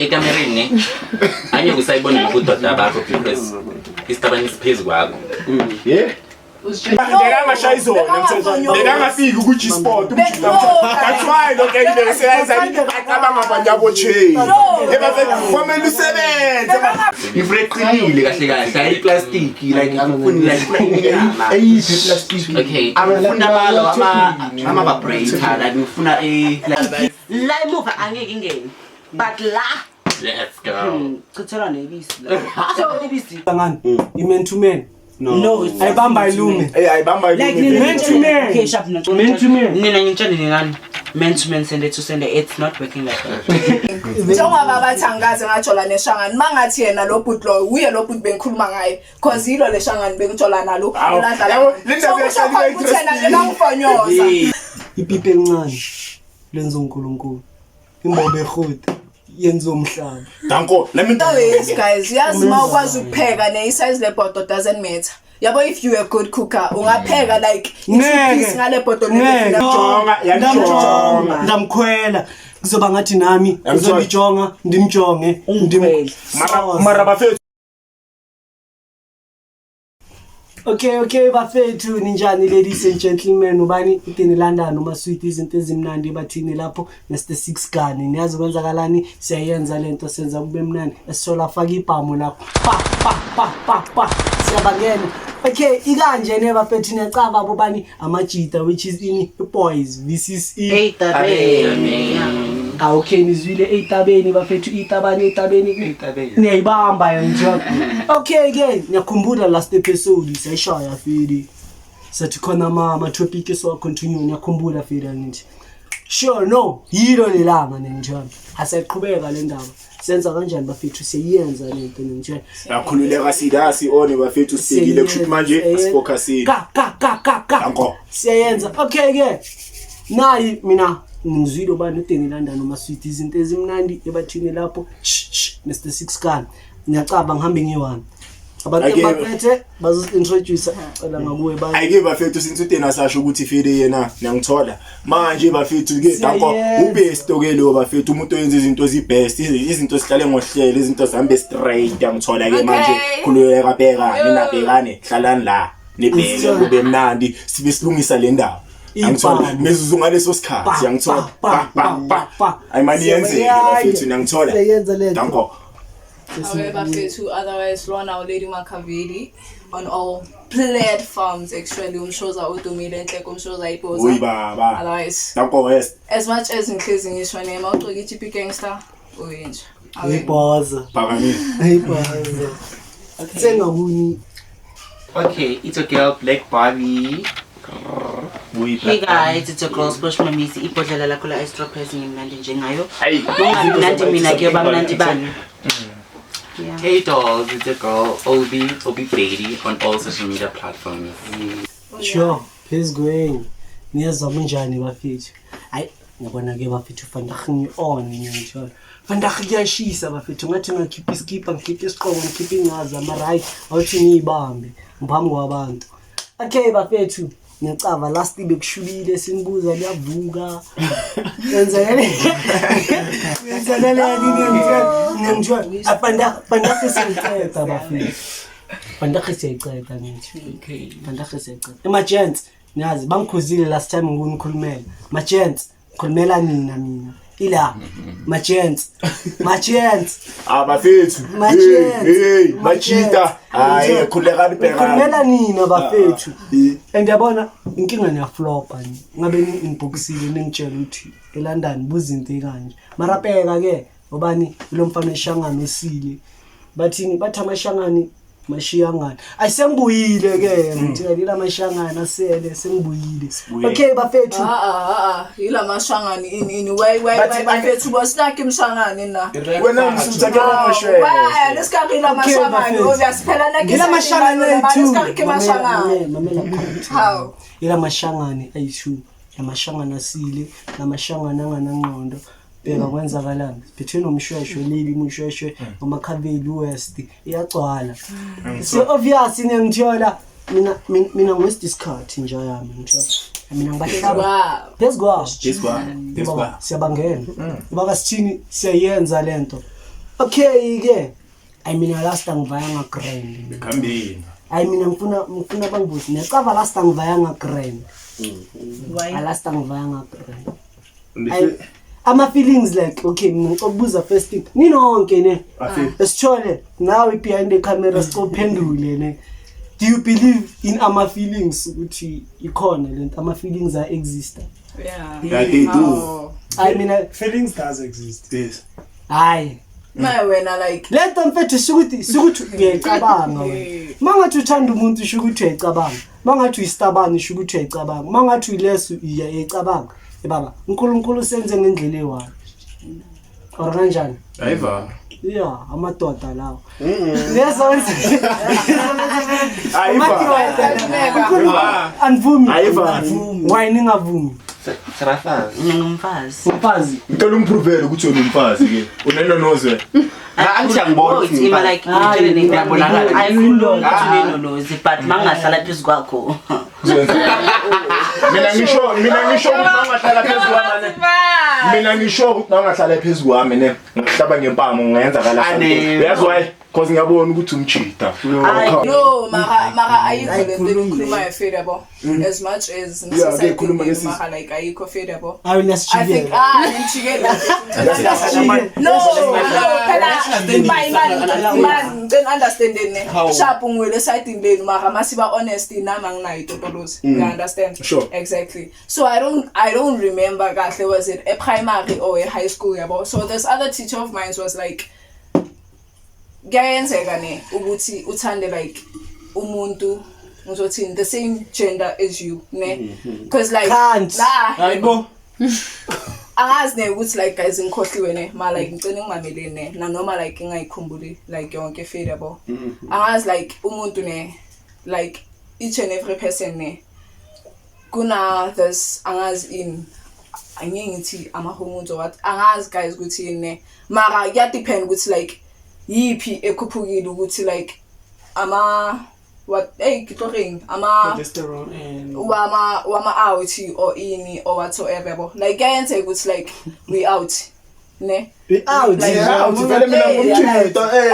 Ekamereni ne angeke usayibona nobudoda bakho because isitabane siphezu kwakho. Yeah. Bekangashaya izolo bekangafiki ku-G-sport umjita. That's why lokho engibeke seyenza acabanga abanye abocheni. Ebafethu kwamele usebenze. Ngifuna eqinile kahle kahle hayi iplastiki, like angifuni like ngifuna inyama. Eyiphi iplastiki? Okay, angifuni amalo ama vibrator, like ngifuna like La emuva angeke ingene. But la Let's go. Chithelwa nebisi la. So ibisi. Ngani? I-man to man. No, it's Ayibamba ilume. Hey, ayibamba Like ilume. nina Man to man. Okay, sharp no. Man to man. Nina ngitshela nani? Man to man, send it to send it. It's not working like that. Njengoba bathi angikaze ngajola neshangani, mangathi yena lo bhuti lo uye lo bhuti bengikhuluma ngaye, cause yilo le shangani bengijola nalo. Hawu, Uladlala. yabo, le ndaba So kusho iyahlala khona iba ukuthi yena interesting. bekangifonyoza. Ipipi elincane lenza uNkulunkulu. Imbobo ehoti yenza umhlaba. Danko, let me Oh yes guys, yazi uma ukwazi ukupheka ne isize lebhodo doesn't matter. Yabo, if you a good cooker, ungapheka like Ngeke. i-piece ngale bhodo. Ngeke. Jonga, yangijonga. Ndamkhwela. Kuzoba ngathi nami Yangithola. ngizolijonga, ndimjonge, Ungikhwele. Mara mara bafethu. Okay, bafethu, ninjani ladies and gentlemen? Ubani uTini London umasweet, izinto ezimnandi bathini lapho, Mr Six Gun. Niyazi kwenzakalani? Siyayenza lento, senza kube mnandi. Esisola faka ibhamu lapho. Pa pa pa pa pa. Siyabangena. Okay, ikanje ne bafethu, niyacaba bobani amajita, which is ini boys versus i Hey, Ah okay, nizwile eyitabeni bafethu, itabani eyitabeni niyayibamba yangithola. Okay ke, ngiyakhumbula last episode sayishaya fili, sathi khona ama topic esiwa continue, ngiyakhumbula fili, angithi sure no yilo lelanga nengithola asaqhubeka le ndaba. Senza kanjani bafethu? Siyenza lento nengithola. Yakhululeka sidasi one bafethu, sibhekile kushuthi manje asifocusile. Ka ka ka ka ka. Danko. Siyayenza. Okay ke, nayi mina ngizwile ubani uTeni London umasweet, izinto ezimnandi ebathini lapho. Sh sh Mr Six Gun, ngiyacaba ngihambe ngiyi-one, abantu abaphethe bazosi-introduce, cela ngakuwe ba. Ayike bafethu, since uTena asasho ukuthi fele yena niyangithola manje bafethu ke, danko. Siyayenza. Ubest ke lo bafethu, umuntu oyenza izinto ezibest, izinto zihlale ngohlelo, izinto zihambe straight, yangithola ke manje. Khululeka, bheka ninabhekane, hlalani la nibheke kube mnandi, sibe silungisa le ndawo, yangithola. Ibhamu. Mizuzu ngaleso sikhathi, yangithola, pa pa pa pa. ayimani yenzeke bafethu, niyangithola. Siyayenza lento. Danko. Awe bafethu, otherwise lona uLady Makaveli on all platforms, actually umshoza udumile enhleko, umshoza ibhoza. Uyi baba. Otherwise Danko West. As much as ngihlezi ngisho nema ugcoke iGP gangster uyinja. Awe. Ibhoza. Phakamisa. Ibhoza sengakuni. Okay, it's a girl Black Barbie. Uyi. Hey guys, it's your girl Splash Mamisi. Ibhodlela lakho la ice drop ngimnandi njengayo. Hayi. Mnandi mina kuyoba mnandi bani? Yeah. Hey dolls, it's your girl Obi, Obi Brady on all social media platforms. Sure, phezu kwenye niyezwa kunjani bafethu? Hayi, ngiyabona ke bafethu, vandag ngi-on, ngiyangithola vandag kuyashisa bafethu, ngathi ngakhipha iskipa, ngikhiphe isiqoko, ngikhiphe ingaza, mara hayi, awuthi ngiyibambe ngiphambi kwabantu. Okay bafethu, ngiyacava last bekushubile, sinibuza liyavuka, yenzekeleni, ngiyangithola vandag, vandag siyayiceda bafethu, vandag siyayiceda ngithi. Okay. Vandag siyayiceda. Ema-gents, niyazi bangikhuzile last time ngikunikhulumela. Ma-gents, ngikhulumela nina mina ila, ma-gents, ma-gents. Ah bafethu. Ma-gents. Hey, hey, majita. Hayi, khulekani, Ngikhulumela bhekani. nina bafethu. Eh. And yabona inkinga, niyaflopa ni ngabe ni-inboxile ningitshela ukuthi eLondon buza into ekanje, mara bheka ke obani lo mfana eshangane osile, bathini, bathi amashangani mashiyangani. Ayisengibuyile ke ngithi ila mashangani asele sengibuyile. Okay bafethu. Ah ah ah, yila mashangani ini ini, why why why bafethu, bosinake imshangani na. Wena msutha ke ngoshwe. Why lesikhathi ila mashangani? Bafethu. Obvious phela nake. Yila mashangani ayi-two. Lesikhathi ke mashangani. Mamela, mamela. How? Yila mashangani ayi-two, lamashangani asile, lamashangani anganangqondo. Bheka kwenzakalani, siphethwe nomshweshwe leli mushweshwe ngomakhaveli west iyagcwala, so obvious niyangithola mina, mina ngiwaste isikhathi nje yami, ngithola mina ngibahlaba phezu kwawo. This one. This one. Baba, siyabangena ubaba, sithini, siyayenza lento. Okay ke. I mean last angivayanga grand. Khambini. Hayi mina ngifuna bangibuze. Ngiyacava last angivayanga grand. Why? Last angivayanga grand. Ama feelings like okay mina ngicela first thing. Ninonke ne. Esithole nawe behind the camera sicophendule ne. Do you believe in ama feelings ukuthi ikhona lento ama feelings are exist? Yeah. Yeah, they do. Oh. I mean Feelings does exist. Yes. hayi My wena like lento mfethu sikuthi uyayicabanga wena. Mangathi uthanda umuntu usho ukuthi uyayicabanga. Mangathi uyisitabane usho ukuthi uyayicabanga. Mangathi uyileso uyayicabanga. Eh baba, uNkulunkulu senze ngendlela eyi-one. Or kanjani? Ayiva. Yeah, amadoda lawo. Leso Ayiva. Anivumi. Ayiva. Why ningavumi? Sabafazi. Mina ngumfazi. Umfazi. Ngicela ungiprovele ukuthi wena umfazi ke. Unenonozi wena. Angithi angiboni Oh, ukuthi it's ima ngumfazi. like ngitshele nento. Uyabonakala. Ayikhulumi ukuthi unenolozi but mangahlala phezu kwakho. Mina ngisho ukuthi mangahlala phezu kwami ne. Mina ngisho ukuthi mangahlala phezu kwami ne. Ngihlaba ngempama ngingayenzakala. Uyazi why? Because ngiyabona ukuthi umchita. No, mara ayikho lento enikhulumayo feel yabo. As much as Yeah, ke khuluma ke sisi. mara like ayikho feel yabo. Ayi I think nasijikela. ngijikela. No, phela man then understanding ne. Sharp ngwele side lenu mara masiba honest nami anginayo itotolozi. You understand? Sure. Exactly. So I don't remember kahle was it a primary or a high school yabo. So this other teacher of mine was like kuyenzeka ne ukuthi uthande like umuntu ngizothini the same gender as you ne because like Can't. la Hayibo. angazi ne ukuthi like guys ngikhohliwe ne ma like ngicela ngimameleni ne nanoma like ngingayikhumbuli like yonke feel yabo angazi like umuntu ne like each and every person ne kuna this angazi in angeke ngithi ama hormones or what angazi guys ukuthi yini ne mara kuya depend ukuthi like yiphi ekhuphukile ukuthi like ama what hey ngixoxeng ama Progesterone and wama out or ini or whatsoever yabo like kuyenzeka ukuthi like we out ne We out. Like, Yeah, uthi vele mina ngumchita. Eh,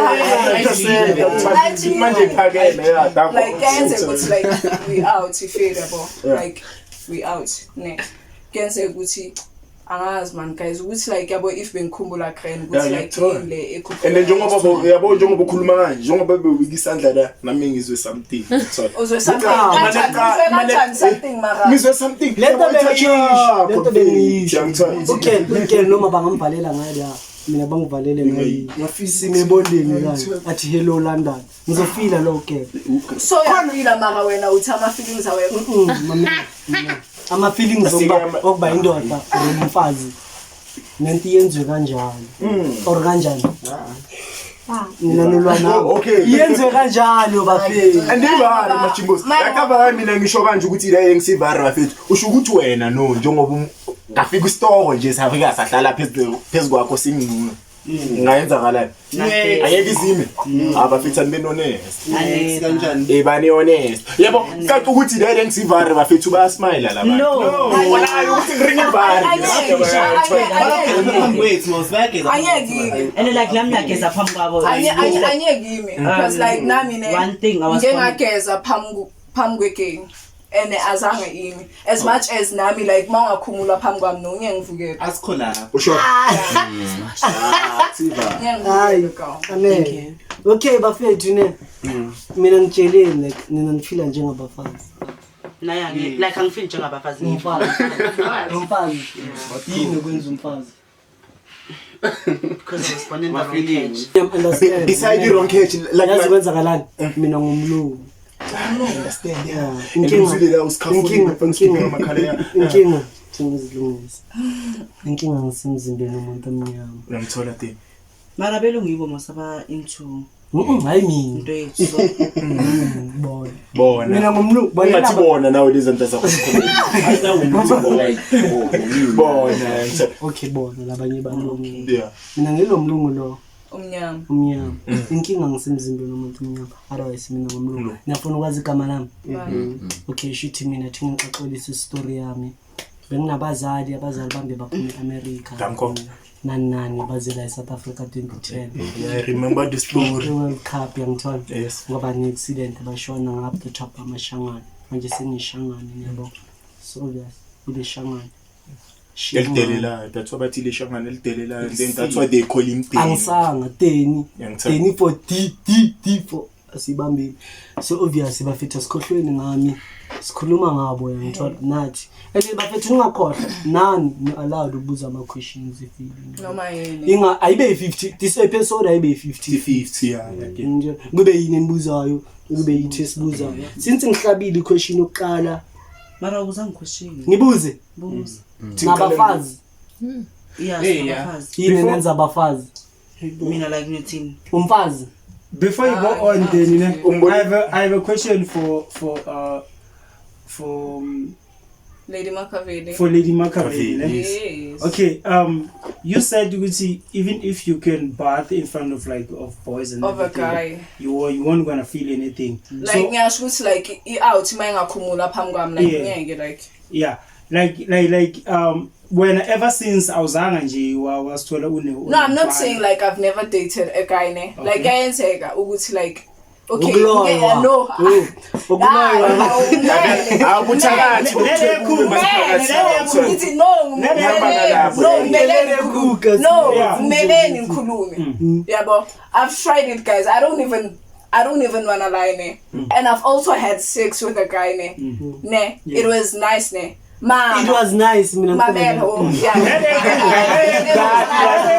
manje iphakeme ya danko. Like kuyenzeka ukuthi like we out ifeel yabo like we out ne kuyenzeka ukuthi angazi man guys ukuthi like yabo if bengikhumbula grand ukuthi Yeah, like ngiyakuthola. yini le ekhuphukile And njengoba yabo njengoba ukhuluma kanje njengoba bewika isandla la nami ngizwe something. Sorry. uzwe something kanjani something mara Ngizwe something. Lento bengiyisho. Ngiyangithola. Okay, noma bangambhalela ngayo la. Mina bangivalele ngayo. Simebondeni kanje. Athi hello London. Ngizofila lo ke. So uyafila mara wena uthi ama feelings awekho. Mama. Ama feelings okuba indoda or umfazi. Nento yenziwe kanjalo. Or kanjani? Mina nolwana. Okay. Yenziwe kanjalo bafethu. Andivari majimbosi. Yakava mina ngisho kanje ukuthi la engisivari bafethu. Usho ukuthi wena no njengoba ngafika isitoko nje safika sahlala phezu kwakho singcino. Ngayenzakala. Ayeke izime. Abafethu anibe honest. kanjani? Eh bani honest. Yebo, kanti ukuthi la engisivari bafethu bayasmile la bantu. No. Bonayo ukuthi ngiringa ivari. Wait, mos bayageza. Angeke imi. And like nami ngiyageza phambi kwabo. Angeke imi because like nami ne One thing I was ngike ngageza phambi kwegame and azange imi as much as nami like mangakhumula phambi kwami no ngeke ngivukele. Asikho lapho. Usho. Ngeke Hayi. ngivukele girl. Amen. Okay bafethu ne. Mina ngitsheleni like nina nifila njengabafazi. Naye like angifili njengabafazi. Umfazi. Umfazi. Yini okwenza umfazi? Because I was born in the wrong cage. Understand. Beside the wrong cage like Yazi kwenzakalani? Mina ngumlungu. Understand yeah. Inkinga. Inkinga la usikhafulile mfana amakhala ya. Inkinga ngizilungisa. Inkinga ngisemzimbeni womuntu omnyama. Uyamthola te. Mara belungu yibo mosaba into Hayi mina. into yethu. Bona. Bona. Mina ngumlungu. Bona Ungathi laba- bona nawe lezi zinto zakho. Bona. Okay bona labanye balungu. Yeah. Mina ngilomlungu lo. Umnyama. Umnyama. Inkinga ngisemzimbeni womuntu omnyama. Otherwise mina ngumlungu. Ngiyafuna ukwazi igama lami. Okay, shuthi mina thi ngixoxolisa istory yami. Benginabazali, abazali bami bebaphuma e-America. Danko. Nani nani bazela e-South Africa 2010. Yeah, I remember the story. I-World Cup yangithola. Yes. Ngoba ne-accident bashona ngapha the top amashangane. Manje sengishangane yabo. So obvious ileshangane. Elidelelayo. That's why bathi leshangane elidelelayo. And then that's why they call him Teni. Angisanga Teni. Yangithola. Teni for D D D for asibambile. So obvious bafethu asikhohlweni ngami. Sikhuluma ngabo yangithola nathi. And bafethu ningakhohlwa nani ni allowed ukubuza ama questions if you Noma yini. Inga ayibe 50 this episode ayibe 50. 50 yeah. Like, Nje kube yini enibuzayo kube yithi esibuzayo. Since ngihlabile iquestion yokuqala Mara ubuza ngiquestion. ngibuze Buza. nabafazi Yeah, Hey, yeah. abafazi. yini nenza abafazi Mina like ngithini? umfazi Before you go on, then you know, I have a question Lady Makaveli. for Lady Makaveli. ne? Yes. Okay, you said Gucci, even if you can bath in front of like of boys and Of a everything, guy. you won't gonna feel anything. Like so ngiyasho ukuthi like i-out uma ingakhumula phambi kwami like Yeah. ngeke like yeah, like when ever since awuzanga nje wasithola une No, I'm not saying like I've never dated a guy ne. Like kuyenzeka ukuthi like okay, Ukuloywa. ngeke no. Ukuloywa. Ah, Abuthakathi. No, ngithi no, no, ngimeleni ngikhulume. No, Yeah. ngimeleni ngikhulume. Yabo, I've tried it guys. I don't even wanna lie ne. And I've also had sex with a guy ne. Ne. It was nice ne. Ma. It was nice mina My man, oh, yeah. It was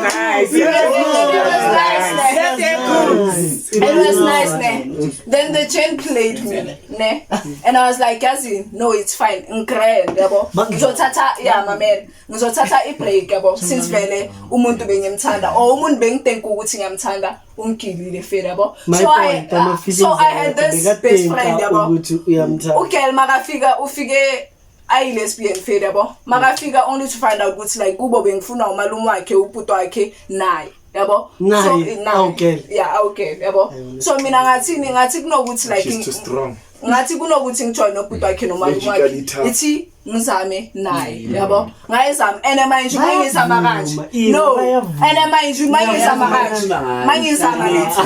nice. Nice. It was nice, ne. It was nice, ne. Then the chain played me, ne. And I was like, Yazi, no, it's fine. Ngigrand, yabo. Ngizothatha, yeah, my man. Ngizothatha i-break, yabo. Since vele umuntu bengimthanda or umuntu bengithink ukuthi ngiyamthanda, ungigilile fela, yabo. My So I point, ama-feelings so I had akho, this best friend, bekadenka yabo. ukuthi uyamthanda. Ugirl makafika ufike ayi-lesbian fela yabo makafika only to find out ukuthi like kubo bengifuna umalume wakhe ubhuti wakhe naye yabo. Naye, So, awugirl. yeah awugirl yabo. So mina ngathini ngathi kunokuthi like She's too strong. ngathi kunokuthi ngijoyine ubhuti wakhe nomalume wakhe Logically tough. ithi ngizame naye yabo ngayizama and manje mangizama kanje Bayavuma, no bayavuma. and manje mangizama kanje mangizama lethi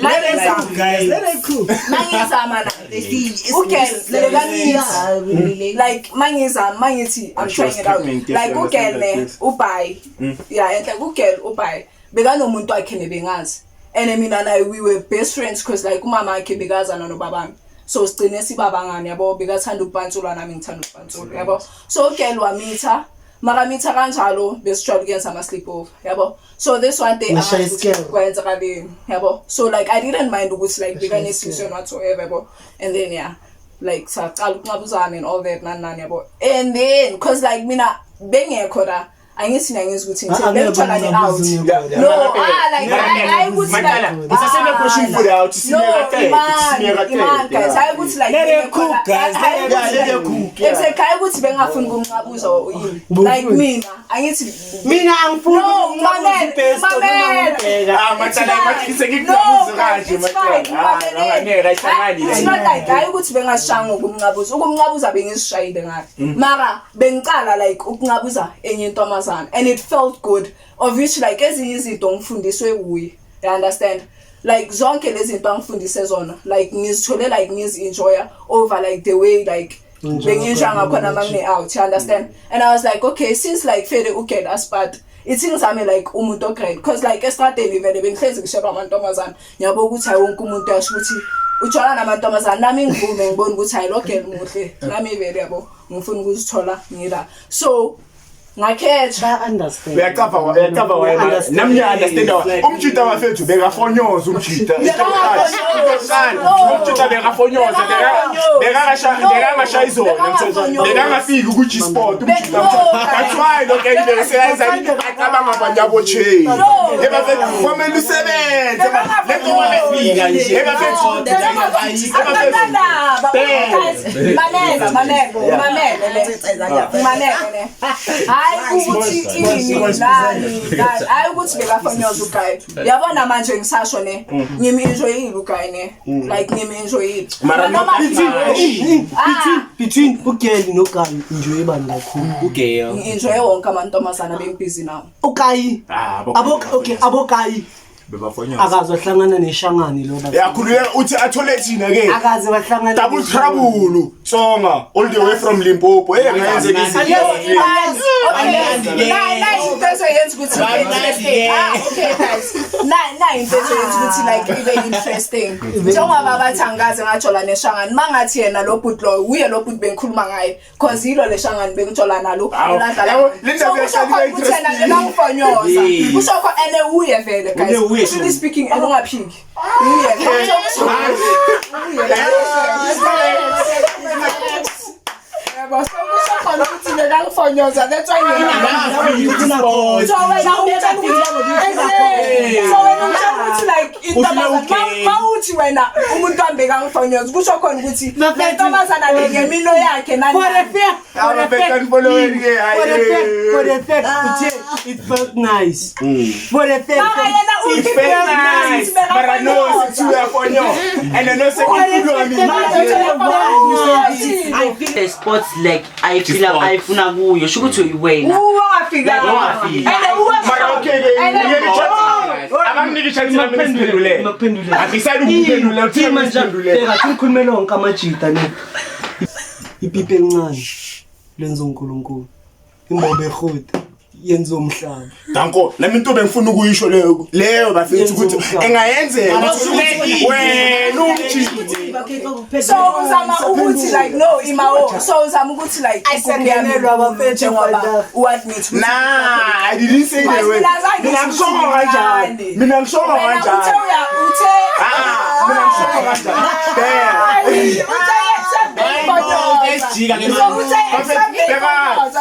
mangizama guys, let it cook. mangizama naye ugirl bekanithi like mangizama mangithi I'm She was trying it out pregnant, yes, like you ugirl understand ne that, yes. ubayi yeah and like ugirl ubayi bekanomuntu wakhe nebengazi and mina naye we were best friends because like umama wakhe bekazana nobabami so sigcine sibabangani yabo bekathanda ukupantsula nami ngithanda ukupantsula yabo. So ugirl wamitha makamitha kanjalo besijwayele ukuyenza ama-sleepover yabo. So this one day Nishaya angazi ukuthi isikelo. kwenzakaleni yabo. So like I didn't mind ukuthi like bekanesizwe whatsoever yabo. And then yeah like saqala ukunqabuzana and all that nani nani yabo. And then cause like mina bengekho la angithi ngiyangiza ukuthi Ah, ngithe bengithola ne-out angekho no ah like hayi ukuthi Macala, like ngisasene-question for the out, no siniyakatela, iman siniyakatela, iman guys yeah. hayi ukuthi like Let it bengekho cook, la- guys, hayi let it ukuthi Yeah, let it like- cook, yeah. Exactly, hayi ukuthi bengingafuni ukumnqabuza or yini like mina angithi Mina angifuni No, ukunqabuza mamela, ibest, mamela. ngibheka. Ah, Macala, It's mathi fine. sengikubuza No, kanje, it's Macala. fine. Ah, Mamela. ngeke, ayihlangani It's le. not like hayi ukuthi bengashanga ukumnqabuza ukumnqabuza bengizishayile ngayo mara bengicala like ukunqabuza enye intombazana and it felt good of which like ezinye izinto ngifundiswe wuye you understand like zonke lezi zinto angifundise zona like ngizithole like ngizi-enjoya over like the way like benginjwa ngakhona uma ngine-out you understand and I was like okay since like fele ugirl aspat ithi ngizame like umuntu ogrand cause like estradeni vele bengihlezi ngishelwa amantombazana ngiyabo ukuthi hayi wonke umuntu uyasho ukuthi ujola namantombazana nami ngivume ngibone ukuthi hayi lo girl muhle nami vele yabo ngifuna ukuzithola ngila so ngakhetha Ba-understand. Uyacava uyacava wena. Understand. Nami ngiya-understand wa. Umjita wafethu bekafonyoza umjita. Bekafonyoza. No. Umjita bekafonyoza Bekafonyoza. bekakasha No. bekangashaya izona Bekangafonyoza. Bekangafiki ku G sport umjita. No. That's why lo ke bekaseyenza acabanga abanye abochain. No. Ebafethu kwamele usebenze. Le nje. Ebafethu Akanandaba. Guys, mamela, mamela, mamela le. Mamela le. Hayi ukuthi ini nani nani, hayi ukuthi bekafanyoza uguy. Yabona manje ngisasho ne, ngim-enjoyile uguy ne, like ngim-enjoyile. Mara Noma Between Ah. between ugirl noguy enjoy bani kakhulu? Ugirl. ngi-enjoye wonke amantombazana bengibhizi nawo. Ukayi. Ah, Abo okay, abokayi bebafonyoza. akaze wahlangana neshangani lo baba. Yakhululeka uthi athole thina ke. Akaze wahlangana Double trouble. Tsonga all the way from Limpopo. Eh ngayenzeka izinto. Okay, na into ezoyenza ukuthi ibe interesting. Ah, okay guys. Na into ezoyenza ukuthi like ibe interesting. Njengoba bathi angikaze ngajola neshangani, mangathi yena lo bhuti lo, uye lo bhuti bengikhuluma ngaye, cause yilo leshangani bengijola nalo. Awu, Eladlala. yabo, le ndaba So kusho iyahlala khona ibe ukuthi yena interesting. bekangifonyoza. Kusho khona ene uye vele guys. Uye. Truly speaking, ene ungaphiki. Uye. Uye. Yabo, so kusho khona ukuthi bekangifonyoza. That's why mina So wena ungitshela ukuthi so wena ungitshela ukuthi like intombazana mawuthi wena umuntu wami bekangifonyoza kusho khona ukuthi le ntombazana le ngemino yakhe nani For the fact, for the fact, Abafethu follow ke for the fact, for hayi. the fact, uthe it felt nice. For the fact, Mara yena It uthi felt nice. Mara no sithi uyafonyoza. And no sekukhuluma mina. I feel the sports like I feel like ayifuna kuyo sho ukuthi wena Ungafika. And Mara okay ke ngike chat. Abanginike chat nami ngisiphendulele. Ngiphendulele. Akisayidi ukuphendula uthi ngisiphendulele. Bheka sikhulumela wonke amajita ne. Ipipi elincane lenza uNkulunkulu. Imbobo ehude yenza umhlaba. Danko, nami into bengifuna ukuyisho leyo leyo bafethu ukuthi engayenzeka ukuthi wena umjini. So uzama ukuthi like no imawo. So uzama ukuthi like Ayisangenelwa abafethu njengoba badala. uadmit ukuthi Nah, I didn't say that way. Mina zange Mina ngishongo kanjani? Mina ngishongo Wena uthe kanjani? uya uthe Ah, mina ngishongo kanjani? Damn. uthe accept Esijika ke So uthe accept Beka,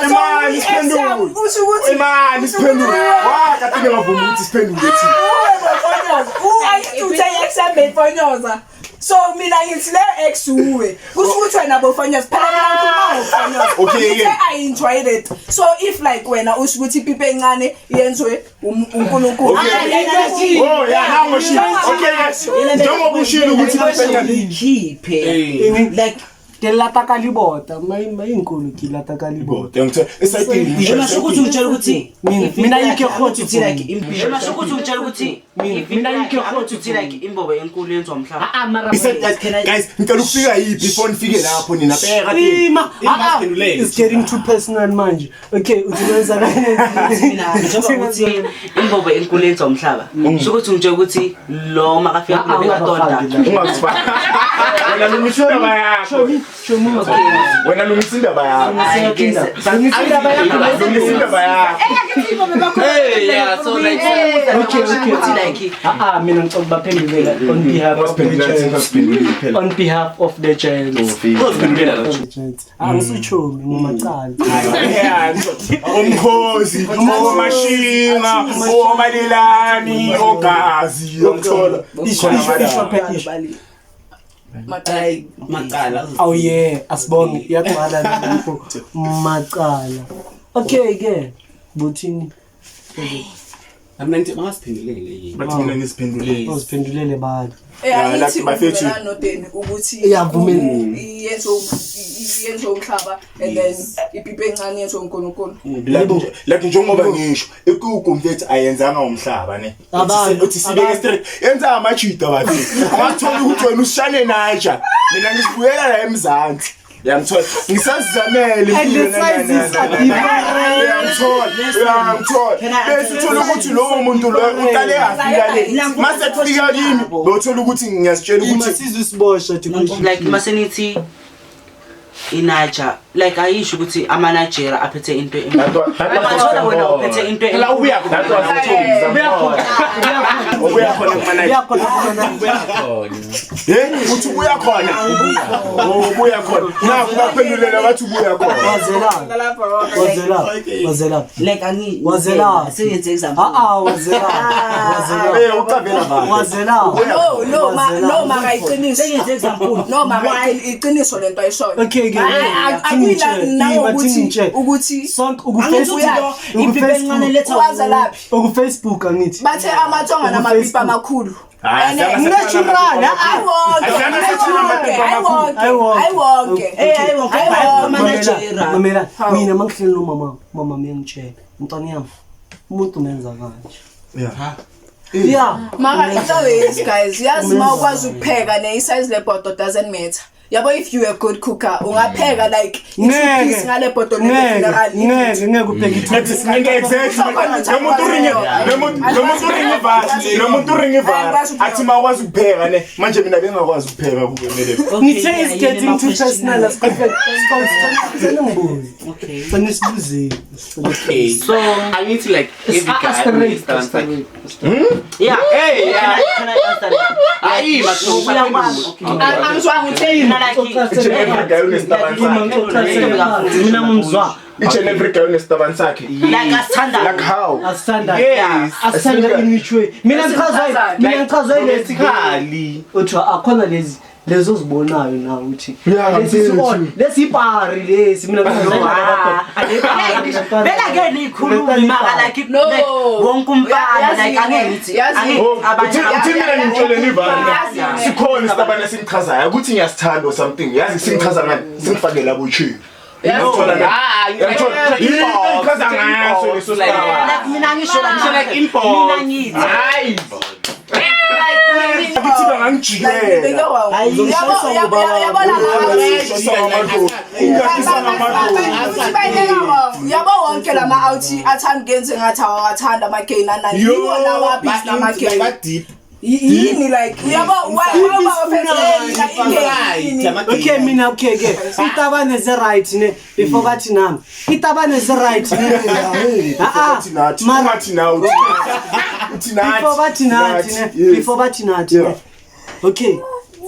imali siphendule. Usho ukuthi Imali siphendule. Wa kade ngavuma ukuthi siphendule thina. uwe bofonyoza. Angithi uthe accept befonyoza. So mina ngithi le ex uwe. Kusho ukuthi wena bofonyoza. Phela mina ngikhuluma ngofonyoza. Okay, Uthe ke. I enjoyed it. So if like wena usho ukuthi ipipi encane yenziwe uNkulunkulu. Okay. Oh yeah, nango shilo. Okay, njengoba ushilo ukuthi siphendule. ikhiphe like Ke lata ka libota, mai mai inkulu ke lata ka libota. Ngithe esayidini. Noma sho ukuthi ungitshela ukuthi Mina yikho ukuthi uthi like impilo sho ukuthi ungitshela ukuthi Mina yikho ukuthi uthi like imbobo enkulu yenziwa umhlaba. Besides, guys, ngicela ukufika yiphi before nifike lapho nina bheka Ima, ah, ah, Isiphendulele. it's getting too personal manje. Okay, uthi kwenza Mina njengoba uthi imbobo enkulu yenziwa umhlaba. Sho ukuthi ungitshela ukuthi lo makafika Ah, ah, kule bekatonda. ungabafaki la. Ungazifaki. Wena lungisa indaba yakho. Show me. Wena lungisa indaba yakho. Lungisa indaba yakho. Lungisa indaba yakho. Hey, yeah, so like Okay, okay. Ukuthi like Ah, ah, mina ngicela ukubaphendulela on behalf of the Wasiphendula thina giants. siphendulile phela. On behalf of the giants. Uziphendulela lo. The giants. Ah, ngisuchomi ngumacala. Yeah, umkhosi, omashinga, omalelani, ogazi, uyangithola. Isho, isho, isho, phela, isho. Macala. Oh yeah, asibonge iyagcwala lapho. Macala. Okay ke. Buthini? Mina ngithi bangasiphendulele yini. Bathi mina ngisiphendulile. Uziphendulele bani? Eh Yeah, angithi like bafethu. uvumelana noDeni ukuthi Iyavumela. yenziwe umhlaba and then ipipi encane yenziwe uNkulunkulu. Like njengoba ngisho, ikuku mfethu ayenzanga umhlaba ne. Abantu, Uthi sibeke abantu. straight. Yenza amajita bafethu. Ungathola ukuthi wena usishane naja. Mina ngisibuyela la eMzansi. Uyangithola. Ngisazizamele And the sizes are different. Uyangithola. Uyangithola. Bese uthola ukuthi lowo muntu loyo uqale afika le. Mase kufika kimi, bothola ukuthi ngiyasitshela Ima ukuthi sizwe sibosha to like masenithi iNiger like ayisho ukuthi ama Nigeria aphethe into enkulu. Ungathola wena uphethe into Phela enkulu. ubuya khona. ubuya khona kumana. Uyakhona khona. Eh, uthi ubuya khona. Oh, ubuya khona. Naku baphendulela bathi ubuya khona. Wazela. Wazela. Wazela. Like angi Wazela. Sengenze example. Ah ah, wazela. Wazela. Eh, uqavela ba. Wazela. No no ma no mara iqiniso. Sengenze example. No mara iqiniso lento ayishoyo. Okay ke Akuyina ukuthi sonke Angithi uthi lo, ipipi elincane letha Waza laphi? uku-Facebook angithi Bathe amathonga namapipi amakhulu. Hayi, Ene- natural Ayiwonke, Azange sathina amapipi amakhulu. ayiwonke, ayiwonke. Eh, ayiwonke, Ayiwonke. ama-Nigeria. Mamela, Hawu. mina mangihleli nomama, mama uyangitshela, mntwana yami, umuntu umenza kanje. Yeah. Yeah. Mara into is guys, yazi uma ukwazi ukupheka ne isize lebhodo doesn't matter. Yabo if you a good cooker, ungapheka like Ngeke. i-piece ngale bhodo le Ngeke, funeral. ngeke, ngeke ubheke i-two-piece. Exactly. Nomuntu uringe nomuntu uringe ivasi, nomuntu uringe ivasi. Athi mawakwazi ukupheka ne. Manje mina bengakwazi ukupheka kube mele. Ngithe is getting too personal. Sicela ngibuze. Okay. Sicela sibuze. Okay. So I need to like every guy Straight, straight. yeah. Hey, yeah. Can I answer that? Ayi, Uyakwazi. Okay. Angizwanga utheni. Mina like Each and every guy unestabani sakhe. Mina ngumzwa. Each and every guy unestabani sakhe. Like asithanda. Like how? Asithanda. Yes. Asithanda in which way? Mina ngichazwa mina ngichazwa lesi Romantically. uthi akhona lezi lezo ozibonayo na uthi Yeah, lesi mfethu. si-on lesi ipari lesi mina Bela ke nikhuluma mara like No. like wonke umfana like angeke ngithi Yazi- angeke Oh, abanye uthi mina ngimtsheleni ivani. Yazi- Sikhona isitabane esingichazayo ukuthi ngiyasithanda or something. Yazi singichaza ngani? Singifakela abo-cherry. Uyangithola na? Uyangithola? Yini engichaza ngaso leso sitabane? like mina ngisho Ngisho like inbox. mina ngithi Hayi. Akithi bangangijikela. Yabo wonke lama out athanda kuyenze ngathi awathanda ama-gay nanani yiwo lawa abhizi nama-gay deep. yini like uyabo okay mina okay ke itabane ze-right ne before bathi nami itabane ze-right ne Ah, ah, mara Ungathi nawe uthi nathi. before bathi nathi ne before bathi nathi ne Yeah. okay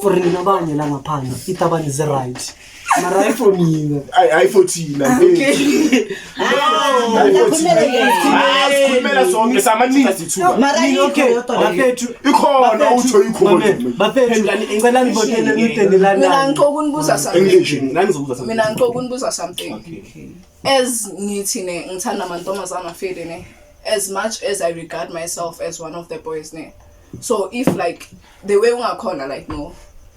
for nina abanye la ngaphandle itabane ze-right mara hayi for mina Hayi for thina. Hayi sikhulumela sonke samathina sithuba. mara Mina, ayikho okay yodwa bafethu Ikhona utho ikhona. bafethu ngicela nivotele mina uDeni ngicela ukunibuza something English. mina ngicela ukunibuza something as ngithi ne ngithanda amantombazana afile ne as much as I regard myself as one of the boys ne so if like the way ungakhona like no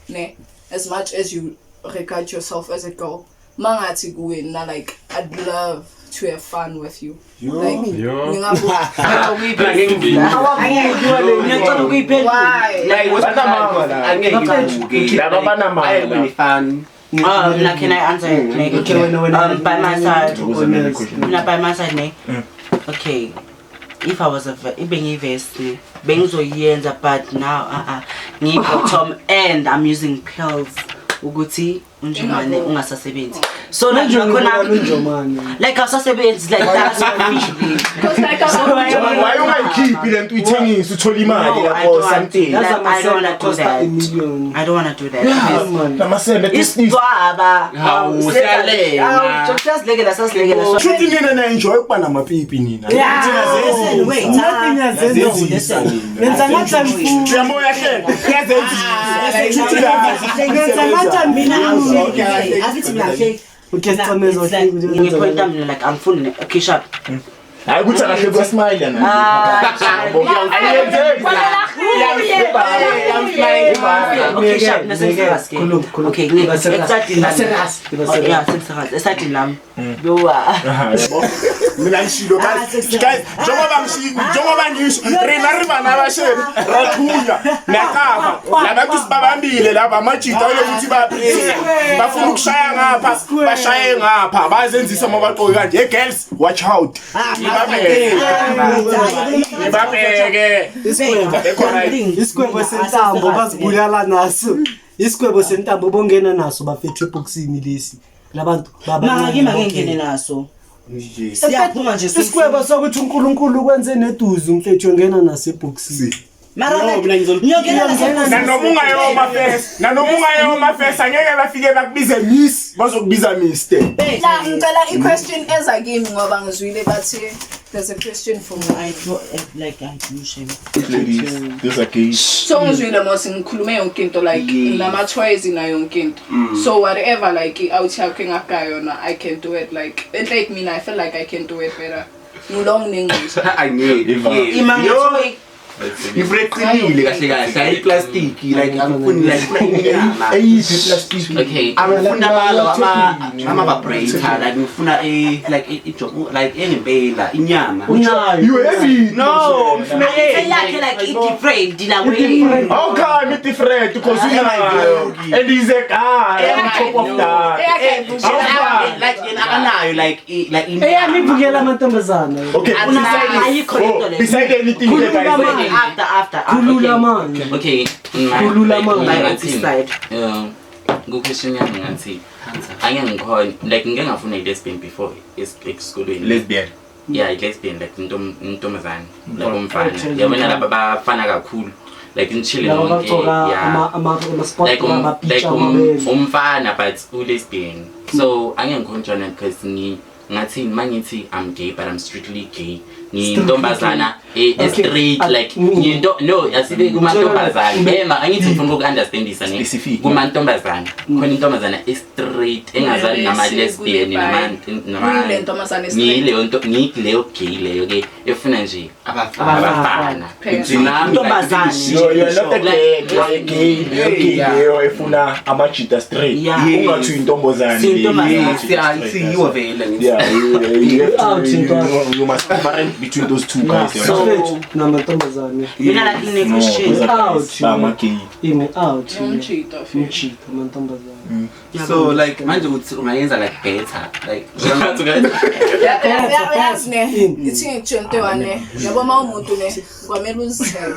ne as much as you regard yourself as a girl mangathi kuwe na like I'd love to have fun with you like ngiyacela ukuyiphendula why Like what's Banamanga la. Angeke Laba banamanga I la. am fan. Mina can I answer it ne? Okay, wena, wena. By my side Honest. mina by my side ne okay if I was a ibengiyivest ne bengizoyenza but now ngiyi-bottom and I'm using pills ukuthi unjomane ungasasebenzi so like nakhona unjomane like awusasebenzi like that's my feeling because like I'm Why ungayikhiphi lento uyithengise uthole imali No, I lapho or don't. something? Like, I don't wanna do costa that. a million I don't wanna do that please. man Namasende Isitwaba. Hawu, siyalena. Siyazilekela siyazilekela. So Shuthi nina na enjoy ukuba namapipi nina. listen, wait. Nothing yazenzisa. Nenza ngathi angifuni. Uyamoya hle. Iyazenzisa. Shuthi la. Nenza ngathi Mina angifuni. angihleki. Akithi mina angihleki. Okay, sicameza It's like, ngipointa mina like angifuni okay sharp. Hayi ukuthi akahle kuyasmile na. Ayenzeki. Okay sharp nasengiserious ke. Khuluma, khuluma. Okay, Iba serious. ngi-excited Iba lami. serious. Iba Oh, serious. yeah, sengiserious. Excited lami. Yowa. Mina ngishilo guys. Guys, njengoba ngishilo, njengoba ngisho rina ri bana ba shebe rathunya naqapha. Labantu sibabambile laba amajita lokuthi bayaphila. Bafuna ukushaya ngapha, bashaye ngapha. Bazenzisa uma bagqoke kanje. Hey girls, watch out. Nibabheke. Nibabheke. Isigwebo. Isigwebo sentambo bazibulala naso. Isigwebo sentambo bongena naso bafethu ebhokisini lesi. Labantu Mara kimi ake ngingene naso. Siyaphuma nje Isigwebo sokuthi uNkulunkulu kwenze neduzu mfethu ongena naso ebhokisini. Mara No, like mina ngizol- ngiyongena la Nanoma ungayoma first, nanoma ungayoma first, angeke bafike bakubize miss, bazokubiza mister. La ngicela i-question eza kimi ngoba ngizwile bathi there's a question for me. I do like I do shame. Ladies, these are gay. So ngizwile mos ngikhulume yonke into like nama-toys nayo yonke into. So whatever like i-out yakho engakugaya yona I can do it like like mina I feel like I can do it better. Ngilong nengizwa. Angeke. Ima Yo, ngathoyi ngifuna eqinile kahle kahle, hayi plastic like angifuni like ngifuna inyama. Eyiphi plastic? Okay, angifuna amalo ama vibrator like ngifuna like ijob like engempela inyama. Unayo. You have it. No, ngifuna yakhe like i-different la way. How come it different? Because you know, and he's a guy on top of that. Eyakhe Like yena akanayo like like Eyami ibukela amantombazana. Okay, Ayikho lento leyo. beside anything, Khuluma guys. manje. After Khulula manje. Okay, Khulula manje. My office side. Ku-question yami ngathi angeke ngikhona like ngike ngafuna i-lesbian before esikolweni. Lesbian. Yeah, i-lesbian like intombazane like umfana. Okay. Yabona laba bafana kakhulu like ngichile Laba nonke. bagqoka Yeah. ama-sport Like like bapitcha amabele. umfana but u-lesbian. So angeke ngikhona ukujona because ngathi mangithi I'm gay but I'm strictly gay. Ngiyintombazana Okay. straight like ngiyinto no asibe kumantombazana. Ema angithi ngifuna uku-understandisa ne Specific. kumantombazana khona intombazana e-straight engazani nama-lesbian nama Uyile ntombazane e-straight. ngiyileyo nto ngiyileyo gay leyo ke efuna nje abafana. Phela. Intombazane. No, you're not a gay, you're a gay, you're gay leyo efuna amajita straight. Yeah. Ungathi uyintombazane. Siyintombazane. Siyiwo vele ngithi. Yeah, you have Out, to, intwana. you must different between those two guys. Yeah. So, Bafethu namantombazane. Mina like no, ine-question. those are guys. Out. Bama-gay. Ime out. Umjito fela. Umjito amantombazane. So like manje uthi ungayenza like better like Uyazi ne ithi ngikutshela into eyi-one ne yabo uma umuntu ne kwamele uzithembe.